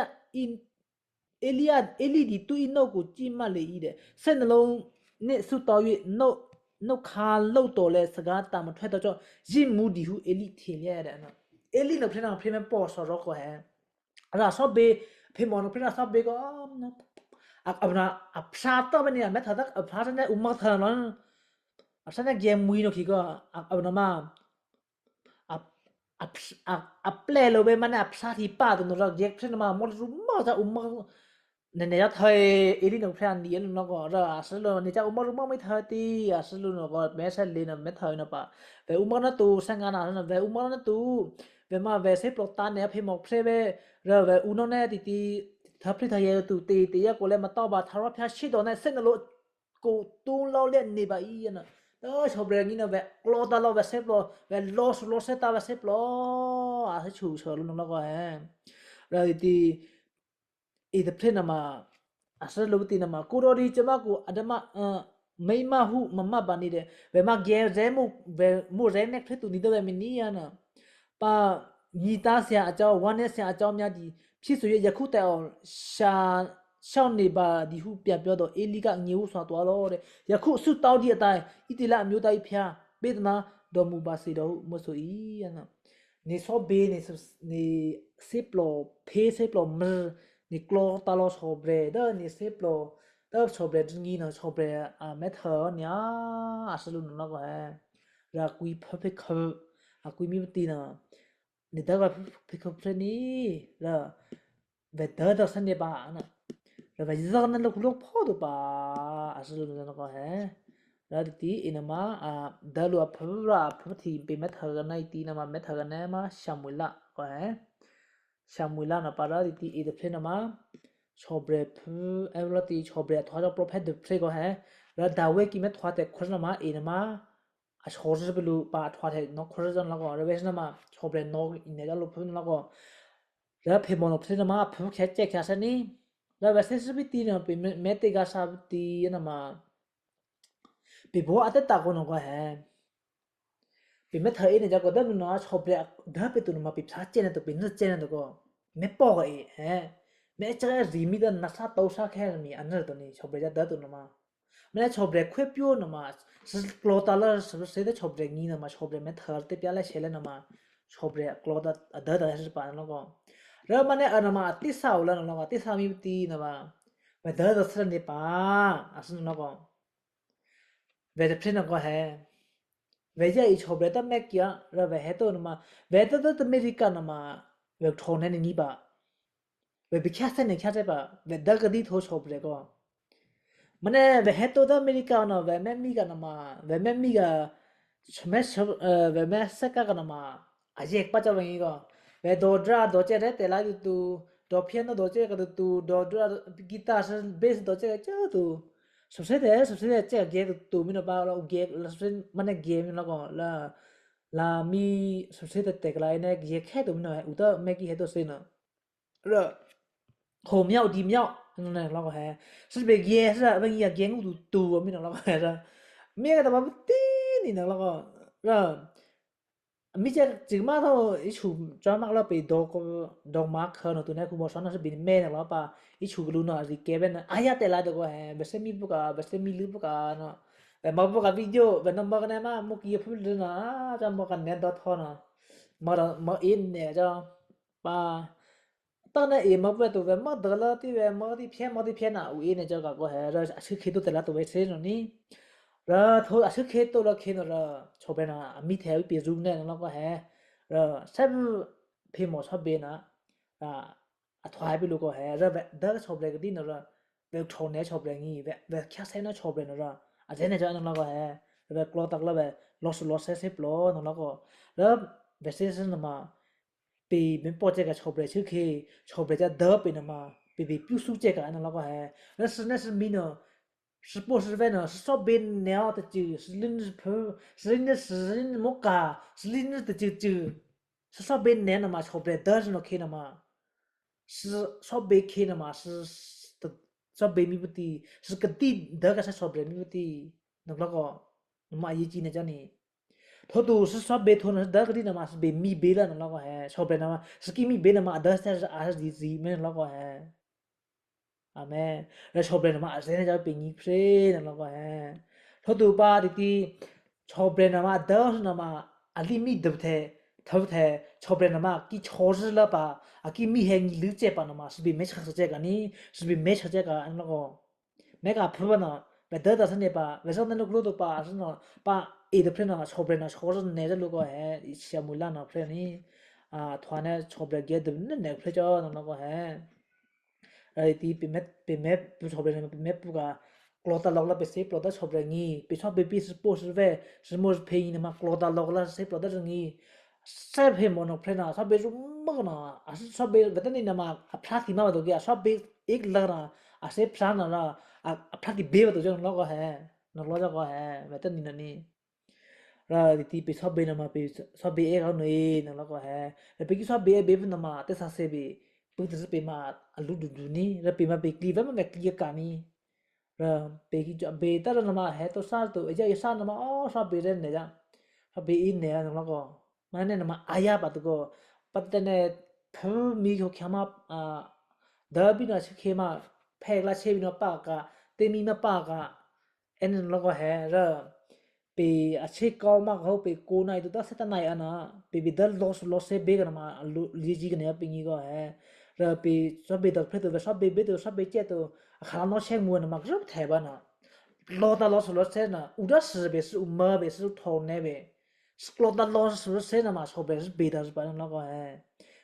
ဧလိယ၊ ဧလိသည် သူ့နှုတ်ကို ကြည့်မှတ်လေ၏တဲ့။ စိတ်နှလုံးနှင့် ဆုတောင်း၍ နှုတ်၊ နှုတ်ခါလုပ်သော်လည်း စကားသံမထွက်သောကြောင့် ယစ်မူးသည်ဟု ဧလိထင်လျက်တဲ့။ ဧလိ nawˬ hpehˇ nawˬ hpehˇ mehˉ pawˆ shawˍ rawˇ k'o heh, a shawˉ beˬ, hpehˇ mawˬ nawˬ hpehˇ nawˬ shawˉ beˬ k'o, a hpsha tawˇ ve ni a mehˉ htaˇ a hpsha te neˇ uˉ maˇ htaˇ la, a hpsha neˇ geh mui nawˬ hkiˬ k'o, a nawˬ ma a plehˬ lo ve maˇ neˇ a hpsha htiꞈ paˇ tuˬ nawˬ la geh hpehˇ nawˬ ma mawˇ zuhꞈ maˇ ca uˉ maˇ, neˇ neˇ yaˇ htaˇ Eˇliˇ nawˬ hpehˇ a niꞈ yaˇ lo nawˬ k'o, a suhˉ lo neˇ ca uˉ maˇ zuhꞈ maˇ maˇ htaˇ tiˉ a suhˉ lo nawˬ k'o mehˉ shehˆ le nawˬ mehˉ htaˇ ve nawˬ pa, ve uˉ maˇ naˉ tuˬ shehˆ ngaˇ naˬ ve uˉ maˇ naˉ tuˬ, ve maˇ ve shehˆ plawˬ taˇ neˇ hpehˇ mawˬ hpehˇ ve, ve uˉ nawˉ neˇ teˇ tiˉ htaˇ hpehˇ htaˇ yehˬ tuˬ te te yaˇ k'o leh မတော်ပါ၊ ထာဝရဘုရားရှေ့တော်၌ စိတ်နှလုံးကို တူးလုပ်လျက်နေပါ၏ a na. Chaw brehˬ nyi nawˬ ve k'law taˇ lawˇ ve shehˆ plawˬ, ve lawˇ shu lawˇ shehˆ taˇ ve shehˆ plawˬ, a suhˉ chu shuˍ lo nawˬ la k'o heh, la te te, eˬ teˇ hpehˇ nawˬ ma, a suhˉ lo ve teˇ nawˬ ma, ကိုယ်တော်သည် ကျွန်မကို အဓမ္မမိန်းမဟု မမှတ်ပါနှင့်တဲ့, ve maˇ geh rehˉ, ve maˇ rehˉ neˇ hpehˇ tuˬ nyi dawˇ ve meh nyi a na. ပါ မြည်တမ်းစရာအကြောင်း၊ ဝမ်းနည်းစရာအကြောင်းများသည် ဖြစ်စေ၍ ယခုတိုင်အောင် လျှောက်နေပါသည်ဟု ပြန်ပြောသော်၊ ဧလိက ငြိမ်ဝပ်စွာသွားလော့တဲ့။ ယခုဆုတောင်းသည့်အတိုင်း ဣသရေလအမျိုးသား၏ ဘုရား ပေးသနားတော်မူပါစေတော့ဟု မြွက်ဆို၏. Neˇ shawˉ beˬ, neˇ shehˆ plawˬ hpehˇ shehˆ plawˬ meuˇ, neˇ k'law taˇ lawˇ chaw brehˬ, dawˇ neˇ shehˆ plawˬ, dawˇ chaw brehˬ nyi nawˬ chaw brehˬ a mehˉ htaˇ neˇ a, a suhˉ lo nawˬ la k'o heh, la k'oˆ hpehˇ hpehˇ hk'aw, a k'oˆ miˇ ve teˇ na, neˇ dawˇ g'a hpehˇ hk'aw hpehˇ neˇ, la ve dawˇ dawˇ shehˆ neˇ paˍ, la ve yawˇ neˇ lo hk'aw lo hpawˇ tuˬ paˍ, a suhˉ lo nawˬ la k'o heh, la te te eˬ nawˬ ma, dawˇ lo a hpfuhˇ la a hpfuhˇ htiꞈ peˬ mehˉ htaˇ g'a na e tiˉ nawˬ ma mehˉ htaˇ g'a na maˇ Saˍmo-eˍlaˆ k'o heh. Saˍmo-eˍlaˆ nawˬ pa la te te eˬ teˇ hpehˇ nawˬ ma, chaw brehˬ hpfuhˇ, a la te chaw brehˬ a htoꞈ ha caw prophet teˇ hpehˇ k'o heh, la Daˍviˆ kiˇ mehˉ htoꞈ ha tehꞈ hkawˇ nawˬ ma eˬ nawˬ ma, a chaw suhˉ ve lo pa a htoꞈ ha tehꞈ nawˬ hkawˇ nawˬ la k'o, la ve suhˉ nawˬ ma chaw brehˬ nawˬ eˬ neˇ g'a lo hpfuhˇ nawˬ la k'o, la hpehˇ mawˬ nawˬ hpehˇ nawˬ ma a hpfuhˇ hkeh cehˇ hkeh a shehˆ neˇ, la ve shehˆ suhˉ ve teˇ nawˬ peˬ mehˉ teˇ g'a sha ve teˇ nawˬ ma, peˬ bon a teˇ taˍ k'o nawˬ k'o heh, peˬ mehˉ htaˇ eˬ neˇ jaˇ k'o dawˇ nawˬ ma chaw brehˬ dawˇ peˬ tuˬ nawˬ ma peˬ hpyaˇ cehˇ na tuˬ peˬ nuˇ cehˇ na tuˬ k'o, mehˉ pawˆ k'o eˬ heh, mehˉ caˇ g'a riˍ miˇ dawˇ naˍ shaˉ to shaˉ hkehˇ miˬ a nuˇ tuˬ neˇ chaw brehˬ jaˇ dawˇ tuˬ nawˬ ma, maˇ heˆ chaw brehˬ hkawehˇ piˇ-oˬ nawˬ ma, suhˉ k'law taˇ lawˇ suhˉ ve teˇ chaw brehˬ nyi nawˬ ma chaw brehˬ mehˉ htaˇ teˇ pyaˇ lehˇ shehˍ leh nawˬ ma, chaw brehˬ k'law taˇ dawˇ taˇ lehˇ shehˍ paˍ nawˬ la k'o, la ma neˇ a nawˬ ma a teˇ shaˍ oˬ la nawˬ la k'o teˇ shaˍ miˇ ve teˇ nawˬ ma, ve dawˇ dawˇ shehˍ neˇ paˍ, a suhˉ nawˬ la k'o, ve teˇ hpehˇ nawˬ k'o heh, ve yaˇ eˬ chaw brehˬ taˇ mehˆ kiˇ a la ve heh toˆ nawˬ ma, ve taˇ taˇ taˇ America nawˬ ma, ve htawnˍ neˇ neˇ nyi paˍ, ve beˬ hkehˇ shehˍ neˇ hkehˇ shehˍ paˍ, ve dawˇ k'a diˇ htoꞈ chaw brehˬ k'o, maˇ neˇ ve heh toˆ taˇ America nawˬ ve mehˆ miˇ kaꞈ nawˬ ma, ve mehˆ miˇ kaꞈ, mehˆ, ve mehˆ shehˆ kaˇ kaꞈ nawˬ ma, a yehˬ paˇ caˇ ve nyi k'o, ve dawˬ draˇ dawˬ cehˇ leh tehꞈ la tuˬ tuˬ, dawˬ piano dawˬ cehˇ kaꞈ tuˬ tuˬ, dawˬ draˇ guitar bass dawˬ cehˇ kaꞈ caˇ tuˬ, suhˍ shehˍ tehꞈ suhˍ shehˍ tehꞈ cehˇ kaꞈ geh tuˬ tuˬ miˇ nawˬ pa la u geh, maˇ neˇ geh miˇ la k'o la, la miˇ suhˍ shehˍ tehꞈ tehꞈ kaꞈ la e neˇ geh hkehˇ tuˬ miˇ nawˬ uˉ taˇ mehˆ kiˇ heh toˆ shehˍ nawˬ ဟိုမရောက်ဒီမရောက် la k'o heh, suhˉ beˬ geh suhˉ ve nyi a geh nguˇ tuˬ tuˬ miˇ nawˬ la k'o heh, miˇ g'a taꞈ ma ve teˇ Iˉ naˬ la k'o, miˇ ceh ceuˬ maˇ htawˇ, Yeˍsuˆ caˇ maˇ k'aw la peˬ dawˬ maˍ hk'aˬ nawˬ tuˬ neˇ hk'u maw shaw naˇ shiˉ biˬ mehˇ naˬ la pa, Yeˍsuˆ geh lo naˬ a ziˍ kehˬ ve naˬ a yaˇ tehꞈ la tuˬ k'o hehˍ, ve shehˉ miˇ puˇ kaꞈ, ve shehˉ miˇ leuˉ puˇ kaꞈ naˬ, ve maˇ puˇ kaꞈ video ve naˬ maˇ ka nehˬ maˇ mvuhˇ kiˬ yaˇ hpuˇ leuˉ naˬ, caˇ maˇ ka nehˬ dawˇ htawˇ naˬ, maˇ maˇ eˉ nehˬ caˇ pa taˇ naˆ eˍ maˇ pawehˇ tuˬ ve maˇ dawˬ la teˇ ve maˇ teˇ hpehˇ maˇ teˇ hpehˇ naˬ uˬ eˉ nehˬ caˇ kaꞈ k'o hehˍ, a shuˉ hk'e toˆ te la tuˬ ve shehˉ nawˬ niˇ, a htoꞈ a shuˉ hk'e toˆ la hk'e nawˬ la, chaw beh naˬ a miˇ hteꞈ ve peˬ zuhꞈ nehˬ naˬ la k'o hehˍ, a shehˉ hpehˇ mawˬ chaw beh naˬ, a htoꞈ haiˬ piˇ lo k'o hehˍ, a ve dawˇ chaw beh k'o tiˉ nawˬ la, ve htawnˍ nehˬ chaw beh nyi ve, ve hk'aˇ shehˉ naˉ chaw beh nawˬ la, a shehˉ nehˬ caˇ naˬ la k'o hehˍ, ve k'law taˍ la ve law suhˍ law shehˉ shehˉ plawˬ naˬ la k'o, a ve shehˉ shehˉ naˬ ma peˬ mehˉ pawˆ ceh kaꞈ chaw beh shuˉ hk'e, chaw beh caˇ dawˇ peˬ naˬ ma, peˬ peˬ piˇ suh ceh kaꞈ naˬ la k'o hehˍ, a suhˉ nehˉ suhˉ miˇ naˬ, suhˉ pawˆ suhˉ ve naˬ, suhˉ shawˉ be nehˬ a teˇ ceuˬ, suhˉ liˇ nehˬ suhˉ peuˬ, suhˉ liˇ nehˬ suhˉ liˇ nehˬ mawˇ kaˬ, suhˉ liˇ nehˬ teˇ ceuˬ ceuˬ, suhˉ shawˉ be nehˬ naˬ ma chaw beh dawˇ suhˉ nawˬ hk'e naˬ ma, suhˉ shawˉ be hk'e naˬ ma, shawˉ be miˇ puˇ tiˇ, suhˉ ka tiˇ dawˇ kaꞈ shehˉ chaw beh miˇ puˇ tiˇ, naˬ la k'o, naˬ ma a yeˇ ci nehˬ caˇ neˬ hto tuˬ suhˉ shawˉ be hto naˬ suhˉ dawˇ ka tiˇ naˬ ma suhˉ be miˇ be laˇ naˬ la k'o hehˍ, chaw beh naˬ ma suhˉ kiˇ miˇ be naˬ ma a dawˇ shehˉ a suhˉ ziˍ ziˍ mehˉ naˬ la k'o hehˍ. A mehˉ, a chaw beh naˬ ma a shehˉ nehˬ caˇ peˬ nyi hpehꞈ naˬ la k'o hehˍ, hto tuˬ pa teˇ tiˇ, chaw beh naˬ ma dawˇ suhˉ naˬ ma, a liˇ miˇ dawˬ hteꞈ, htawˇ hteꞈ chaw beh naˬ ma kiˇ chaw zuhˇ laˇ paˍ, a kiˇ miˇ heh nyi leuˉ ceh paˍ naˬ ma suhˉ be mehˉ chaw suh ceh kaꞈ niˇ, suhˉ be mehˉ chaw ceh kaꞈ naˬ la k'o, mehˉ kaꞈ hpu naˬ, ve dawˇ taˍ suhˉ nehˬ paˍ ve suhˉ nehˬ lo k'o lo tuˬ paˍ suhˉ naˬ pa, eˬ teˇ hpehˇ naˬ chaw beh naˬ chaw zuhˇ nehˬ caˇ lo k'o hehˍ, Saˍmoˍeˍlaˆ naˬ hpehˇ niˇ, htawnˍ nehˬ chaw beh geh dawˬ nehˬ nehˬ hpehˇ caˇ naˬ la k'o hehˍ. Tiˇ, peˬ mehˉ peuˬ chaw beh naˬ ma peˬ mehˉ peuˬ kaꞈ, k'law taˍ la k'o la peˬ shehˉ plawˬ dawˇ chaw beh nyi, peˬ chaw beh piˇ suhˉ pawˆ suhˉ ve, suhˉ mawˇ suhˉ hpehˇ nyi naˬ ma k'law taˍ la k'o la shehˉ plawˬ dawˇ suhˉ nyi, shehˉ hpehˇ mawˬ nawˬ hpehˇ naˬ chaw beh zuhꞈ maˇ k'o naˬ, a chaw beh ve teˇ nehˬ naˬ ma a hpaˇ tiꞈ maˇ pa tuˬ geh a chaw beh eˉ laˇ naˬ, a shehˉ hpaˇ naˬ la, a hpaˇ tiꞈ beˇ pa tuˬ cawˬ naˬ la k'o hehˍ, naˬ la caˇ k'o hehˍ ve teˇ nehˬ naˬ niˇ Tiˇ tiˇ peˬ chaw beh naˬ ma peˬ chaw beh eˉ g'a nawˬ eˬ naˬ la k'o hehˍ, peˬ kiˇ chaw beh eˉ beˇ naˬ ma teˇ sha seh beˬ, puiˉ te suhˉ peˬ ma a luˇ duˬ duˬ niˇ, la peˬ ma peˬ kli ve maˇ meh kli kaꞈ niˇ, peˬ kiˇ chaw beh taˇ la naˬ ma heh to shaˉ tuˬ, a yaˇ yaˇ shaˉ naˬ ma awˬ chaw beh leh nehˬ yaˇ, chaw beh eˉ nehˬ naˬ la k'o, maˇ nehˬ naˬ ma a yaˇ pa tuˬ k'o, pa te nehˬ hpuiˇ miˇ hk'aw hk'e maˇ dawˇ piˇ naˬ chi hk'e maˇ hpehˇ laˇ chehˇ ve naˬ paˇ kaꞈ, teˇ miˇ maˇ paˇ kaꞈ, eˉ nehˬ naˬ la k'o hehˍ la peˬ a cheˇ k'aoˍ maˇ k'o peˬ ko na e tuˬ taˇ shehˉ taˇ na e a naˬ, peˬ beˬ dawˇ law suhˉ law shehˉ beˇ kaꞈ naˬ ma, liꞈ ji kaꞈ nehˬ a peˬ nyi k'o hehˍ, la peˬ chaw beh dawˇ hpehˇ tuˬ ve chaw beh beˇ tuˬ chaw beh cehˇ tuˬ, a hk'aˬ la nawˉ chehˇ mvuh ve naˬ ma g'uˇ suhˉ hpehꞈ baˇ naˬ, law taˇ law suhˉ law shehˉ naˬ uˬ daˇ suhˍ beˬ suhˉ uˬ meuˇ beˬ suhˉ htawnˍ nehˬ ve, suhˉ law taˇ law suhˉ law shehˉ naˬ ma chaw beh suhˉ beˬ daꞈ suhˉ pa naˬ la k'o hehˍ,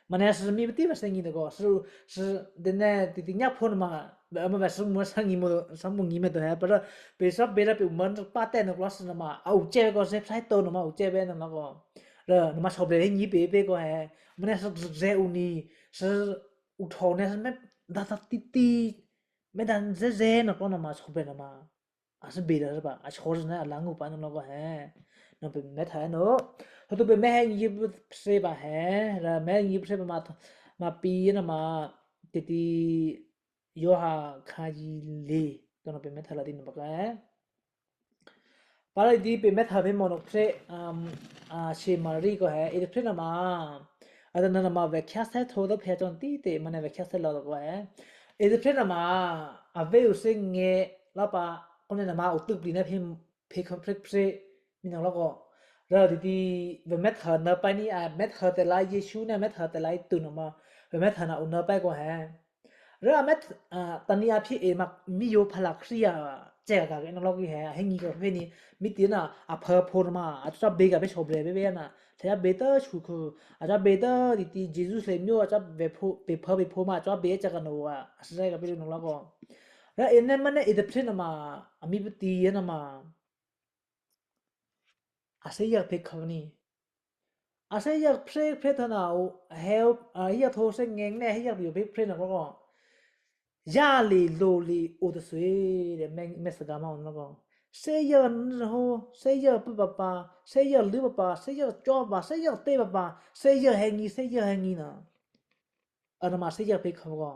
maˇ nehˬ suhˉ miˇ ve tiˉ ve shehˉ nyi tuˬ k'o, suhˉ, suhˉ te nehˬ tiˇ tiˇ nyaˇ hpawˇ naˬ ma, ve a maˇ ve suhˉ mvuh shaˉ nyi mvuh shaˉ mvuh nyi meh tuˬ hehˍ pa la, peˬ chaw beh la peˬ uˬ meuˇ naˬ paˇ tehꞈ naˬ k'o la suhˉ naˬ ma a uˬ cehˇ ve k'o shehˉ hpehˇ to naˬ ma uˬ cehˇ ve naˬ la k'o, la naˬ ma chaw beh ve nyi peˬ peˇ k'o hehˍ, maˇ nehˬ suhˉ zuhꞈ zeh uˬ niˬ, suhˉ uˬ htawnˍ nehˬ suhˉ mehˉ daꞈ daꞈ tiˇ tiˇ, mehˉ daꞈ zehˉ zehˉ naˬ k'o naˬ ma chaw beh naˬ ma a suhˉ beˬ daꞈ suhˉ pa a chaw suhˉ naˬ a laˇ ngeuˇ pa naˬ la k'o hehˍ, naˬ peˬ mehˉ htaꞈ naˬ, hto tuˬ peˬ mehˉ heh nyi sehˉ pa hehˍ la mehˉ nyi sehˉ pa ma, maˇ piˇ naˬ ma, tiˇ tiˇ Yoˇhanˬ hkanˍ yi le, taw naˬ peˬ mehˉ htaꞈ la tiˇ naˬ pa k'o hehˍ, pa la tiˇ peˬ mehˉ htaꞈ hpehˇ mawˬ nawˬ hpehˇ, Sheˍ Maˍriˆ k'o hehˍ, eˬ teˇ hpehˇ naˬ ma, a taꞈ na naˬ ma ve hk'aˇ shehˉ hto dawˇ hpehˇ cawˬ tiˉ te maˇ nehˬ ve hk'aˇ shehˉ la k'o hehˍ, eˬ teˇ hpehˇ naˬ ma, a venˇ uˬ sehˉ ngeh laˇ pa, k'o nehˬ naˬ ma uˬ tuˇ piˬ nehˬ hpehˇ hk'e hpehˇ miˇ naˬ la k'o, la tiˇ tiˇ ve mehˉ htaꞈ na paˇ niˇ, a mehˉ htaꞈ te la Yeˍsuˆ nehˬ mehˉ htaꞈ te la tuˬ naˬ ma, ve mehˉ htaꞈ naˬ uˬ na paˇ k'o hehˍ, la mehˉ, taˇ niˇ a hpehˇ eˬ ma miˇ yoˬ hpaˇ laˬ Hkriꞈ yaˇ cehˇ kaꞈ kaꞈ k'o naˬ la k'o hehˍ, a heˆ nyi k'o hpehˇ niˇ, miˇ tiˉ naˬ a hpaw hpaw naˬ ma a cawˇ beh kaꞈ hpehˇ chaw beh ve ve naˬ, htaꞈ yaˇ beh taˇ shuˍ hk'u, a cawˇ beh taˇ tiˇ tiˇ Yeˍsuˆ Hkriꞈ myoˇ a cawˇ beh hpawˇ peˬ hpaw ve hpaw ma a cawˇ beh cehˇ kaꞈ naˬ a suhˉ k'ai kaꞈ hpehˇ naˬ la k'o, la eˬ nehˬ maˇ nehˬ eˬ teˇ hpehˇ naˬ ma, a miˇ puˇ tiˇ naˬ ma a shehˉ yaˇ hpehˇ hk'aˇ niˇ, a shehˉ yaˇ hpehˇ hpehˇ htaꞈ naˬ, heˆ yaˇ hto shehˉ ngeh nehˬ heˆ yaˇ piˬ hpehˇ hpehˇ naˬ k'o, yaˇ liꞈ loˍ liꞈ oˇ teˇ suhˍ e, mehˆ suhˍ gaˬ maˇ oˬ naˬ la k'o, shehˉ yaˇ nyi ho, shehˉ yaˇ puiˉ pa pa, shehˉ yaˇ leuˉ pa pa, shehˉ yaˇ cawˇ pa, shehˉ yaˇ teˇ pa pa, shehˉ yaˇ heh nyi, shehˉ yaˇ heh nyi naˬ, a naˬ ma shehˉ yaˇ hpehˇ hk'aˇ k'o,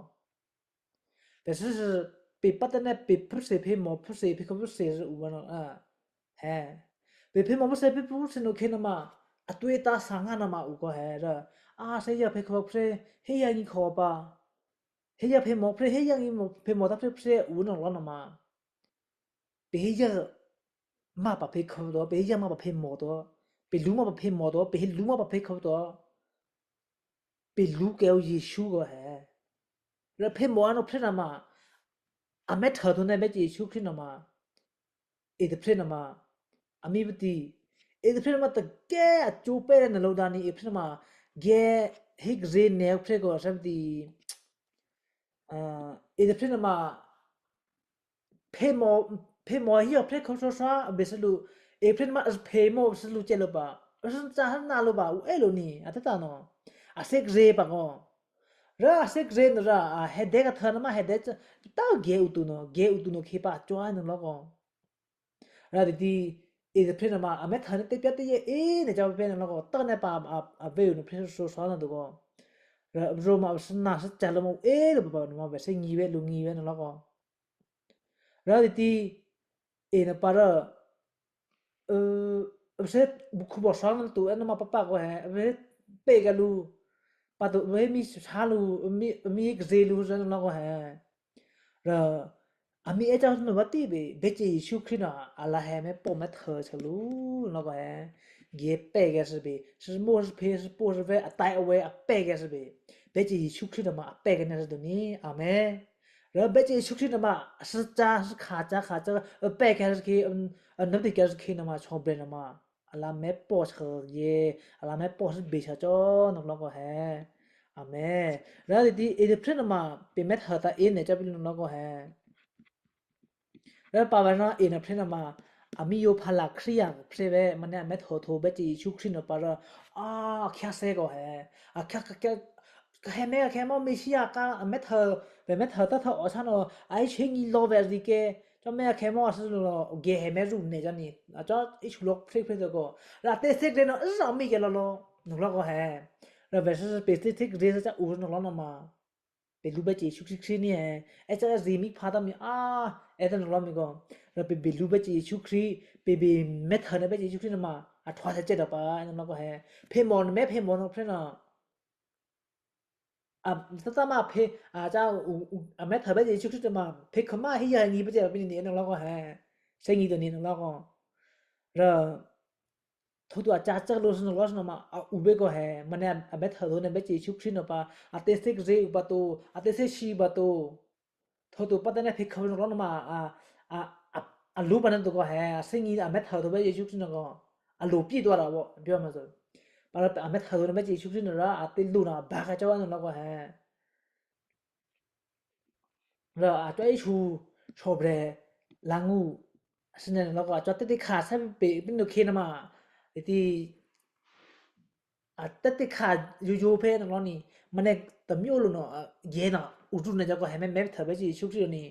peˬ suhˉ suhˉ peˬ paˇ teˇ nehˬ peˬ hpfuhˇ sheˍ hpehˇ mawˬ hpfuhˇ sheˍ hpehˇ hk'aˇ hpfuhˇ sheˍ suhˉ uˬ ve naˬ, hehˍ, Peˬ hpeˇ mawˬ mvuhˇ sheh hpeˇ hpuˇ chi nawˬ hk'e naˍ ma, a to e taˇ shaˍ ngaˇ naˍ ma uiˍ k'o hehꞈ, a shehˆ yaˇ hpeˇ hk'aw hpehꞈ, heˉ yaˇ nyi hk'aw pa, heˉ yaˇ hpeˇ mawˬ hpehꞈ, heˉ yaˇ nyi hpeˇ mawˬ taˇ hpehꞈ hpehꞈ uiˍ naˍ law naˍ ma, peˬ heˉ yaˇ maˇ paˍ hpeˇ hk'aw taw, peˬ heˉ yaˇ maˇ paˍ hpeˇ mawˬ taw, peˬ luˬ maˇ paˍ hpeˇ mawˬ taw, peˬ heˉ luˬ maˇ paˍ hpeˇ hk'aw taw, peˬ luˬ kehˬ-oˬ Yeˍsuˆ k'o hehꞈ. Leh hpeˇ mawˬ a nawˬ hpehꞈ naˍ ma, a mehˉ htaꞈ to neˇ mehˉ ce Yeˍsuˆ Hkriꞈ naˍ ma, eˬ teˇ hpehꞈ naˍ ma, a miˇ ve tiˉ, eˬ teˇ hpehꞈ naˍ ma taˇ kehˉ a co pehˇ leh naˍ lo daꞈ ni eˬ hpehꞈ naˍ ma, geh heˆ g'aˇ zeˇ nehˬ hpehꞈ k'o shaˉ ve tiˉ, eˬ teˇ hpehꞈ naˍ ma, hpeˇ mawˬ, hpeˇ mawˬ heˉ yaˇ hpehꞈ hk'aw shaw shaw beˬ suh lo, eˬ hpehꞈ naˍ ma hpeˇ mawˬ suh lo ceh lo paˍ, suh caˇ haˉ naˆ lo paˍ uˉ ehˉ lo ni a teˇ taˇ nawˬ, a shehˆ g'aˇ zeˇ paˍ k'o, raˇ a shehˆ g'aˇ zeˇ naˍ raˇ a heh dehˉ g'a htaꞈ naˍ ma heh dehˉ, taˇ geh uˍ tuˬ nawˬ, geh uˍ tuˬ nawˬ hk'e paˍ cawˬ a naˍ law k'o, raˇ teˇ tiˉ, eˬ teˇ hpehꞈ naˍ ma a mehˉ htaꞈ neˇ teˇ pehˇ teˇ yehˇ eˬ nehˬ ca ve pehˇ naˍ law k'o, taˇ neˇ paˍ a venˇ uiˍ nawˬ hpehꞈ shaw shaw naˍ tuˬ k'o, raˇ zo ma suh naˬ suh caˇ lo ma uˉ ehˉ lo paˍ paˍ nawˬ ma ve shehˆ nyi ve lo nyi ve naˍ law k'o, raˇ teˇ tiˉ, eˬ naˍ pa raˇ, ve shehˆ bu hkuˇ bawˬ shaw naˍ tuˬ ehˉ naˍ ma paˍ paˍ k'o hehꞈ, ve pehˇ g'a lo, pa taw ve miˇ shaˉ lo, miˇ g'aˇ zeˇ lo naˍ law k'o hehꞈ, raˇ, a miˇ ehˉ caˇ naˍ vaˇ tiˉ ve, mehˉ ce Yeˍsuˆ Hkriꞈ naˍ a la heh mehˉ pawˆ mehˉ htaꞈ chaw lo naˍ law k'o hehꞈ, geh pehˇ g'a suh ve, suh mawˇ suh hpeˇ suh pawˆ suh ve a taiˍ a weh a pehˇ g'a suh ve, mehˉ ce Yeˍsuˆ Hkriꞈ naˍ ma a pehˇ g'a naˍ suh tuˬ ni, aˬ mehˉ. Raˇ mehˉ ce Yeˍsuˆ Hkriꞈ naˍ ma, suh caˇ suh hkanˍ caˇ hkanˍ caˇ pehˇ g'a suh hk'e, naˉ teˇ geh suh hk'e naˍ ma chaw brehˬ naˍ ma, a la mehˉ pawˆ chaw yehˬ, a la mehˉ pawˆ suh beˬ chaw cawˬ naˍ law k'o hehꞈ, aˬ mehˉ. Raˇ teˇ tiˉ eˬ teˇ hpehꞈ naˍ ma, peˬ mehˉ htaꞈ taˇ eˬ nehˬ ca ve lo naˍ law k'o hehꞈ, raˇ pa ve naˍ eˬ naˍ hpehꞈ naˍ ma, a miˇ yaˇ hpaˇ laˬ Hkriꞈ yaˇ hpehꞈ ve maˇ neˇ a mehˉ htaꞈ to mehˉ ce Yeˍsuˆ Hkriꞈ naˍ pa raˇ, a hk'aˇ sehˉ k'o hehꞈ, a hk'aˇ, hk'aˇ heh mehˉ a hk'e mawˇ Meˍsiˉyaꞈ k'aˇ a mehˉ htaꞈ, ve mehˉ htaꞈ taˇ htaꞈ awˬ shaˉ nawˬ a iˉ shehˆ nyi law ve a zi keh, cawˇ mehˉ a hk'e mawˇ a suh lo geh heh mehˉ zuhꞈ nehˬ ca ni, a cawˇ iˉ shu law hpehꞈ hpehꞈ tuˬ k'o, raˇ teˇ sehˉ geh naˍ a miˇ geh law law, naˍ law k'o hehꞈ, raˇ ve suh suh peˬ teˇ sehˉ geh suh caˇ uiˍ naˍ law naˍ ma, peˬ luˬ mehˉ ce Yeˍsuˆ Hkriꞈ Hkriꞈ neˇ hehꞈ, ehˉ caˇ a zi miˇ hpaˇ taˇ miˇ a, ehˉ taˇ naˍ law miˇ k'o, raˇ peˬ beˬ luˬ mehˉ ce Yeˍsuˆ Hkriꞈ, peˬ beˬ mehˉ htaꞈ neˇ mehˉ ce Yeˍsuˆ Hkriꞈ naˍ ma, a htaw htaꞈ ceh daꞈ pa naˍ law k'o hehꞈ, hpeˇ mawˬ naˍ mehˉ hpeˇ mawˬ naˍ hpehꞈ naˍ, a taˇ taˇ maˇ hpeˇ, a caˇ, a mehˉ htaꞈ mehˉ ce Yeˍsuˆ Hkriꞈ naˍ ma hpeˇ hk'aˬ maˇ heˉ yaˇ nyi ve ceh ve ni naˍ law k'o hehꞈ, shehˆ nyi tuˬ ni naˍ law k'o, raˇ hto tuˬ a caˇ caˇ lo suh naˍ law suh naˍ ma, a uˍ ve k'o hehꞈ, maˇ neˇ a mehˉ htaꞈ to neˇ mehˉ ce Yeˍsuˆ Hkriꞈ naˍ pa, a teˇ sehˉ geh uiˍ pa taw, a teˇ sehˉ shi pa taw, hto tuˬ pa taw neˇ hpeˇ hk'aˬ ve naˍ law naˍ ma, a, a, a luˬ pa neˇ tuˬ k'o hehꞈ, a shehˆ nyi a mehˉ htaꞈ to mehˉ ce Yeˍsuˆ Hkriꞈ naˍ k'o, a loˍ piˇ taw a la a, a mehˉ htaꞈ to neˇ mehˉ ce Yeˍsuˆ Hkriꞈ naˍ raˇ a teˇ loˬ naˍ ba hk'a cawˇ naˍ law k'o hehꞈ, a cawˇ iˉ shu chaw brehˬ laˇ nguˇ, a shu neˇ naˍ law k'o a cawˇ teˇ teˇ hkanˍ shaˉ peꞈ piˇ naˬ hk'e naˍ ma, teˇ tiˉ teˇ teˇ hkanˍ yoˬ yoˬ hpehꞈ naˍ law ni, maˇ neˇ taˍ miˇ oˇ lo naˍ, yehˬ naˍ uˍ tuˬ neˇ ca k'o hehꞈ mehˉ mehˉ htaꞈ mehˉ ce Yeˍsuˆ Hkriꞈ ni,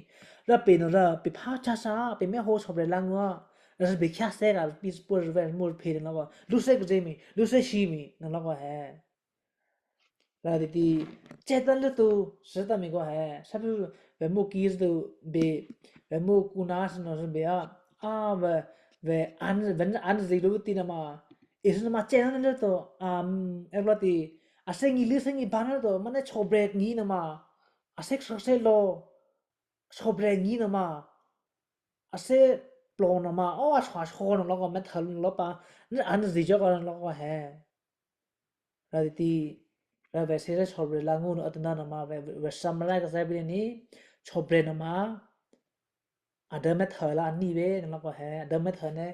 raˇ peˬ naˍ raˇ peˬ hpaˇ caˇ shaˉ peˬ mehˆ hoˆ chaw brehˬ laˇ nguˇ a, raˇ suh beˬ hkanˍ sehˉ kaꞈ piˇ suh pawˇ suh ve mawˇ hpeˇ naˍ law k'o, luˇ sehˉ geh miˬ luˇ sehˉ shi miˬ naˍ law k'o hehꞈ, raˇ teˇ tiˉ ceh taˇ leuˉ tuˬ suh taˇ miˬ k'o hehꞈ, shaˉ puiˉ ve mawˇ kiˇ suh tuˬ beˬ, ve mawˇ kuˬ naˍ suh naˍ suh beˬ a, a, ve, ve, a, ve a naˍ zi lo ve teˇ naˍ ma, eˬ suh naˍ ma ceh naˍ leuˉ tuˬ, a, ehˉ la teˇ, a shehˆ nyi leuˉ shehˆ nyi ba naˍ leuˉ tuˬ maˇ neˇ chaw brehˬ nyi naˍ ma, a shehˆ sha shehˆ law, chaw brehˬ nyi naˍ ma, a shehˆ plawˬ naˍ ma, a chaw a chaw naˍ law k'o mehˉ htaꞈ lo naˍ law pa, a naˍ zi cawˇ k'o naˍ law k'o hehꞈ, raˇ teˇ tiˉ, raˇ ve shehˆ sha chaw brehˬ laˇ nguˇ naˍ a te naˍ naˍ ma ve, ve sha maˇ laˇ ka sehˉ ve le ni, chaw brehˬ naˍ ma, a daꞈ mehˉ htaꞈ la a niˇ ve naˍ law k'o hehꞈ, a daꞈ mehˉ htaꞈ neˇ,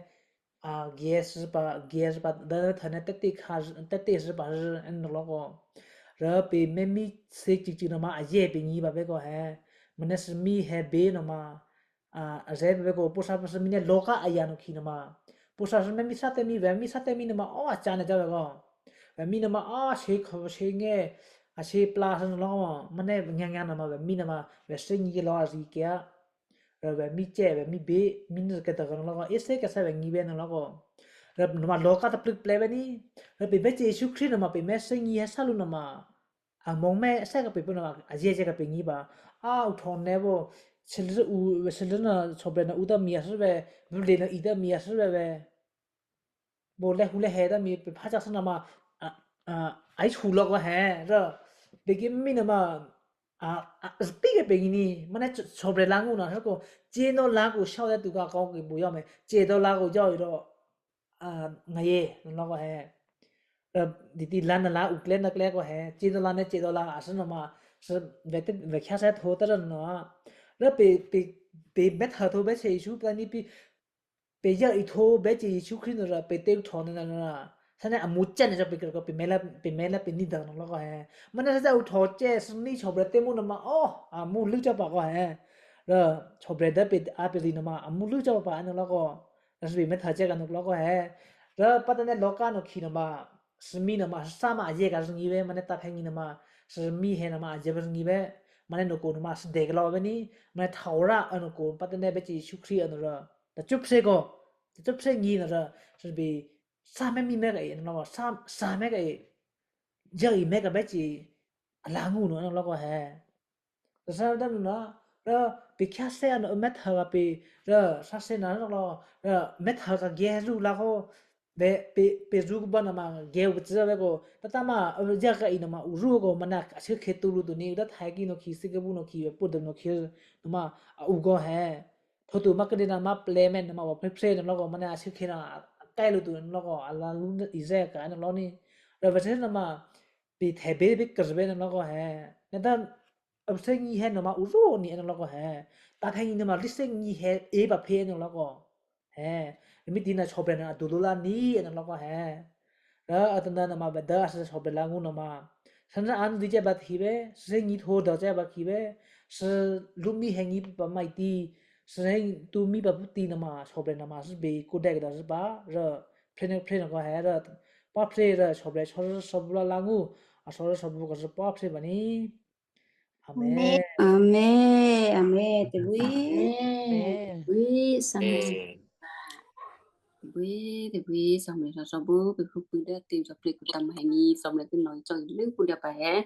a geh suh pa, geh suh pa daꞈ mehˉ htaꞈ neˇ teˇ teˇ hkanˍ, teˇ teˇ suh pa suh naˍ law k'o, raˇ peˬ mehˇ miˇ shehˆ ceuˬ ceuˬ naˍ ma a yehˬ peˬ nyi baˬ ve k'o hehꞈ, maˇ neˇ suh miˇ heh beˬ naˍ ma, a, a zehˉ ve k'o, po sha pa suh miˇ neˇ lawˬ k'aˉ a yaꞈ naˍ hkiˬ naˍ ma, po sha suh mehˇ miˇ shaˉ teˇ miˇ ve miˇ shaˉ teˇ miˇ naˍ ma a caˇ neˇ caˇ ve k'o, ve miˇ naˍ ma a shehˆ hk'aw shehˆ ngeh, a shehˆ pla suh naˍ law k'o, maˇ neˇ nyaˇ nyaˇ naˍ ma ve miˇ naˍ ma ve shehˆ nyi geh law a zi keh a, raˇ ve miˇ cehˬ ve miˇ beˬ miˇ neˇ keh taˍ k'o naˍ law k'o, eˉ sehˉ keh sehˉ ve nyi ve naˍ law k'o, raˇ naˍ ma lawˬ k'aˉ ta pleuꞈ plehꞈ ve ni, raˇ peˬ mehˉ ce Yeˍsuˆ Hkriꞈ naˍ ma peˬ mehˉ shehˆ nyi heh shaˉ lo naˍ ma, a mawˬ mehˆ sehˉ kaꞈ peˬ peuˬ naˍ ma a yehˬ ceh kaꞈ peˬ nyi baˬ, a uˬ htawnˍ nehˬ ve, chi leuˉ u, chi leuˉ naˍ chaw brehˬ naˍ u taˇ miˬ a suhˉ ve, vuˇ leˬ naˍ i taˇ miˬ a suhˉ ve ve bon leh hu leh heh taˇ miˬ peˬ hpaˇ caˇ suhˉ naˍ ma, a iˉ shu law k'o heh, raˇ, peˬ kehˬ miˇ naˍ ma, piˇ geh peˬ nyi ni, maˇ neˉ chaw brehˬ la nguˇ naˍ hk'e k'o, ceˇ dawˇ la k'o shaˉ-oˬ leh tuˬ kaꞈ k'aw k'oꞈ e bon yaˇ mehˍ, ceˇ dawˇ la k'o jaˇ-oˬ e law, ngaˬ yeˬ naˍ law k'o heh, diꞈ tiꞈ la naˍ la uˬ klehˉ naˍ klehˉ k'o heh, ceˇ dawˇ la neˉ ceˇ dawˇ la a suhˉ naˍ ma, ve hkyaˇ sehˉ hto taˇ raˇ naˍ, raˇ, peˬ mehˉ htaꞈ hto behˉ chehˇ Yeˍsuˆ Hkriꞈ niˇ piˇ, peˬ yaˇ iˉ hto behˉ chehˇ Yeˍsuˆ Hkriꞈ naˍ raˇ, peˬ teˇ uˉ htawnˍ naˍ, sha neˉ a mvuhˇ cehˇ neˬ caˇ peˬ k'o, peˬ mehˉ la peˬ nyi daꞈ naˍ law k'o heh, maˇ neˉ sha caˇ uˉ htawnˍ cehˇ suh niˇ chaw brehˬ teˇ mvuhˇ naˍ ma, oˇ, a mvuhˇ leuˉ caˇ paˍ k'o heh, raˇ, chaw brehˬ daꞈ peˬ a peˬ liꞈ naˍ ma a mvuhˇ leuˉ caˇ paˍ a naˍ law k'o, suh peˬ mehˉ htaꞈ cehˇ kaꞈ naˍ law k'o heh, raˇ, paˇ taˇ neˉ lawˇ kaˇ nawˬ hkiˬ naˍ ma, suh miˇ naˍ ma shaˉ maˇ a yehˇ kaꞈ suh nyi ve, maˇ neˉ taˇ hpehˇ nyi naˍ ma, suh miˇ heh naˍ ma a yehˇ ve suh nyi ve, maˇ neˉ nawˬ k'oˍ naˍ ma suh dehˬ kaꞈ law ve ni, maˇ neˉ htaꞈ oˍ raˇ a nawˬ k'oˍ paˇ taˇ neˉ behˉ chehˇ Yeˍsuˆ Hkriꞈ a naˍ raˇ, taꞈ cuˉ hpehˇ k'o, taꞈ cuˉ hpehˇ nyi naˍ raˇ, suh peˬ shaˉ mehˉ miˇ mehˉ kaꞈ e naˍ law k'o, shaˉ mehˉ kaꞈ e, yaˇ iˉ mehˉ kaꞈ behˉ chehˇ, a la nguˇ naˍ a naˍ law k'o heh, taꞈ sha ve daꞈ naˍ, raˇ, peˬ hkyaˇ sehˉ a naˍ mehˉ htaꞈ g'a peˬ, raˇ, sha sehˉ naˍ naˍ law, mehˉ htaꞈ kaꞈ geh zuˇ la k'o, ve, peˬ zuˇ k'o baˆ naˍ ma geh oˬ ve tcuhˉ ve k'o, taˇ taˇ maˇ yaˇ kaꞈ iˉ naˍ ma uˬ zuˇ k'o, maˇ neˉ a shu hk'e to lo tuˬ ni, uiˍ daˇ htaiˍ kiˇ nawˬ hkiˬ, suh kehˬ buˇ nawˬ hkiˬ, ve puˇ daꞈ nawˬ hkiˬ, naˍ ma a uˬ g'awˇ heh, hto tuˬ maˇ k'ai de naˍ ma plehˬ mehˆ naˍ ma g'awˬ hpehˇ hpehˇ naˍ law k'o, maˇ neˉ a shu hk'e naˍ k'ai lo tuˬ naˍ law k'o, a la lu Iˉsaˍreˍlaˆ kaꞈ naˍ law ni, raˇ, ve sehˉ naˍ ma, peˬ htehˍ beˇ ve k'aˬ ve naˍ law k'o heh, neˉ daˇ, a sehˉ nyi heh naˍ ma uˬ zuˇ ni a naˍ law k'o heh, taˇ hpehˇ nyi naˍ ma liˇ sehˉ nyi heh e baˬ hpehˇ naˍ law k'o heh, miˇ tiˉ naˍ chaw brehˬ naˍ a duˬ lo laˇ ni a naˍ law k'o heh, raˇ, a taˇ naˍ naˍ ma ve daꞈ a shu chaw brehˬ la nguˇ naˍ ma, sha naˉ a nuˇ tiˉ ceh baˬ hkiˬ ve, suh sehˉ nyi hto dawˬ ceh baˬ hkiˬ ve, suh luˇ miˇ heh nyi paˍ maˇ iˉ tiˉ, suh sehˉ tu miˇ paˍ puˇ tiˉ naˍ ma chaw brehˬ naˍ ma suh beˬ k'oˆ dehꞈ daꞈ suh paˍ, raˇ, hpehˇ naˍ hpehˇ naˍ k'o heh, raˇ, paˇ hpehˇ raˇ, chaw brehˬ chaw suh shaw bvuhˇ laˇ la nguˇ, a shaw suh shaw bvuhˇ kaꞈ suh paˇ hpehˇ baˬ ni, a mehˉ, a mehˉ, a mehˉ, teˇ buiˉ, teˇ buiˉ, shaw mehˍ, teˇ buiˉ, teˇ buiˉ shaw mehˍ shaw shaw bvuhˇ ve hkuˇ puiˉ daꞈ te caw hpehˇ kuˬ taˇ maˇ heˆ ni, shaw mehˍ teˇ nawˬ cawˬ leuˉ k'oˆ daꞈ paˍ heh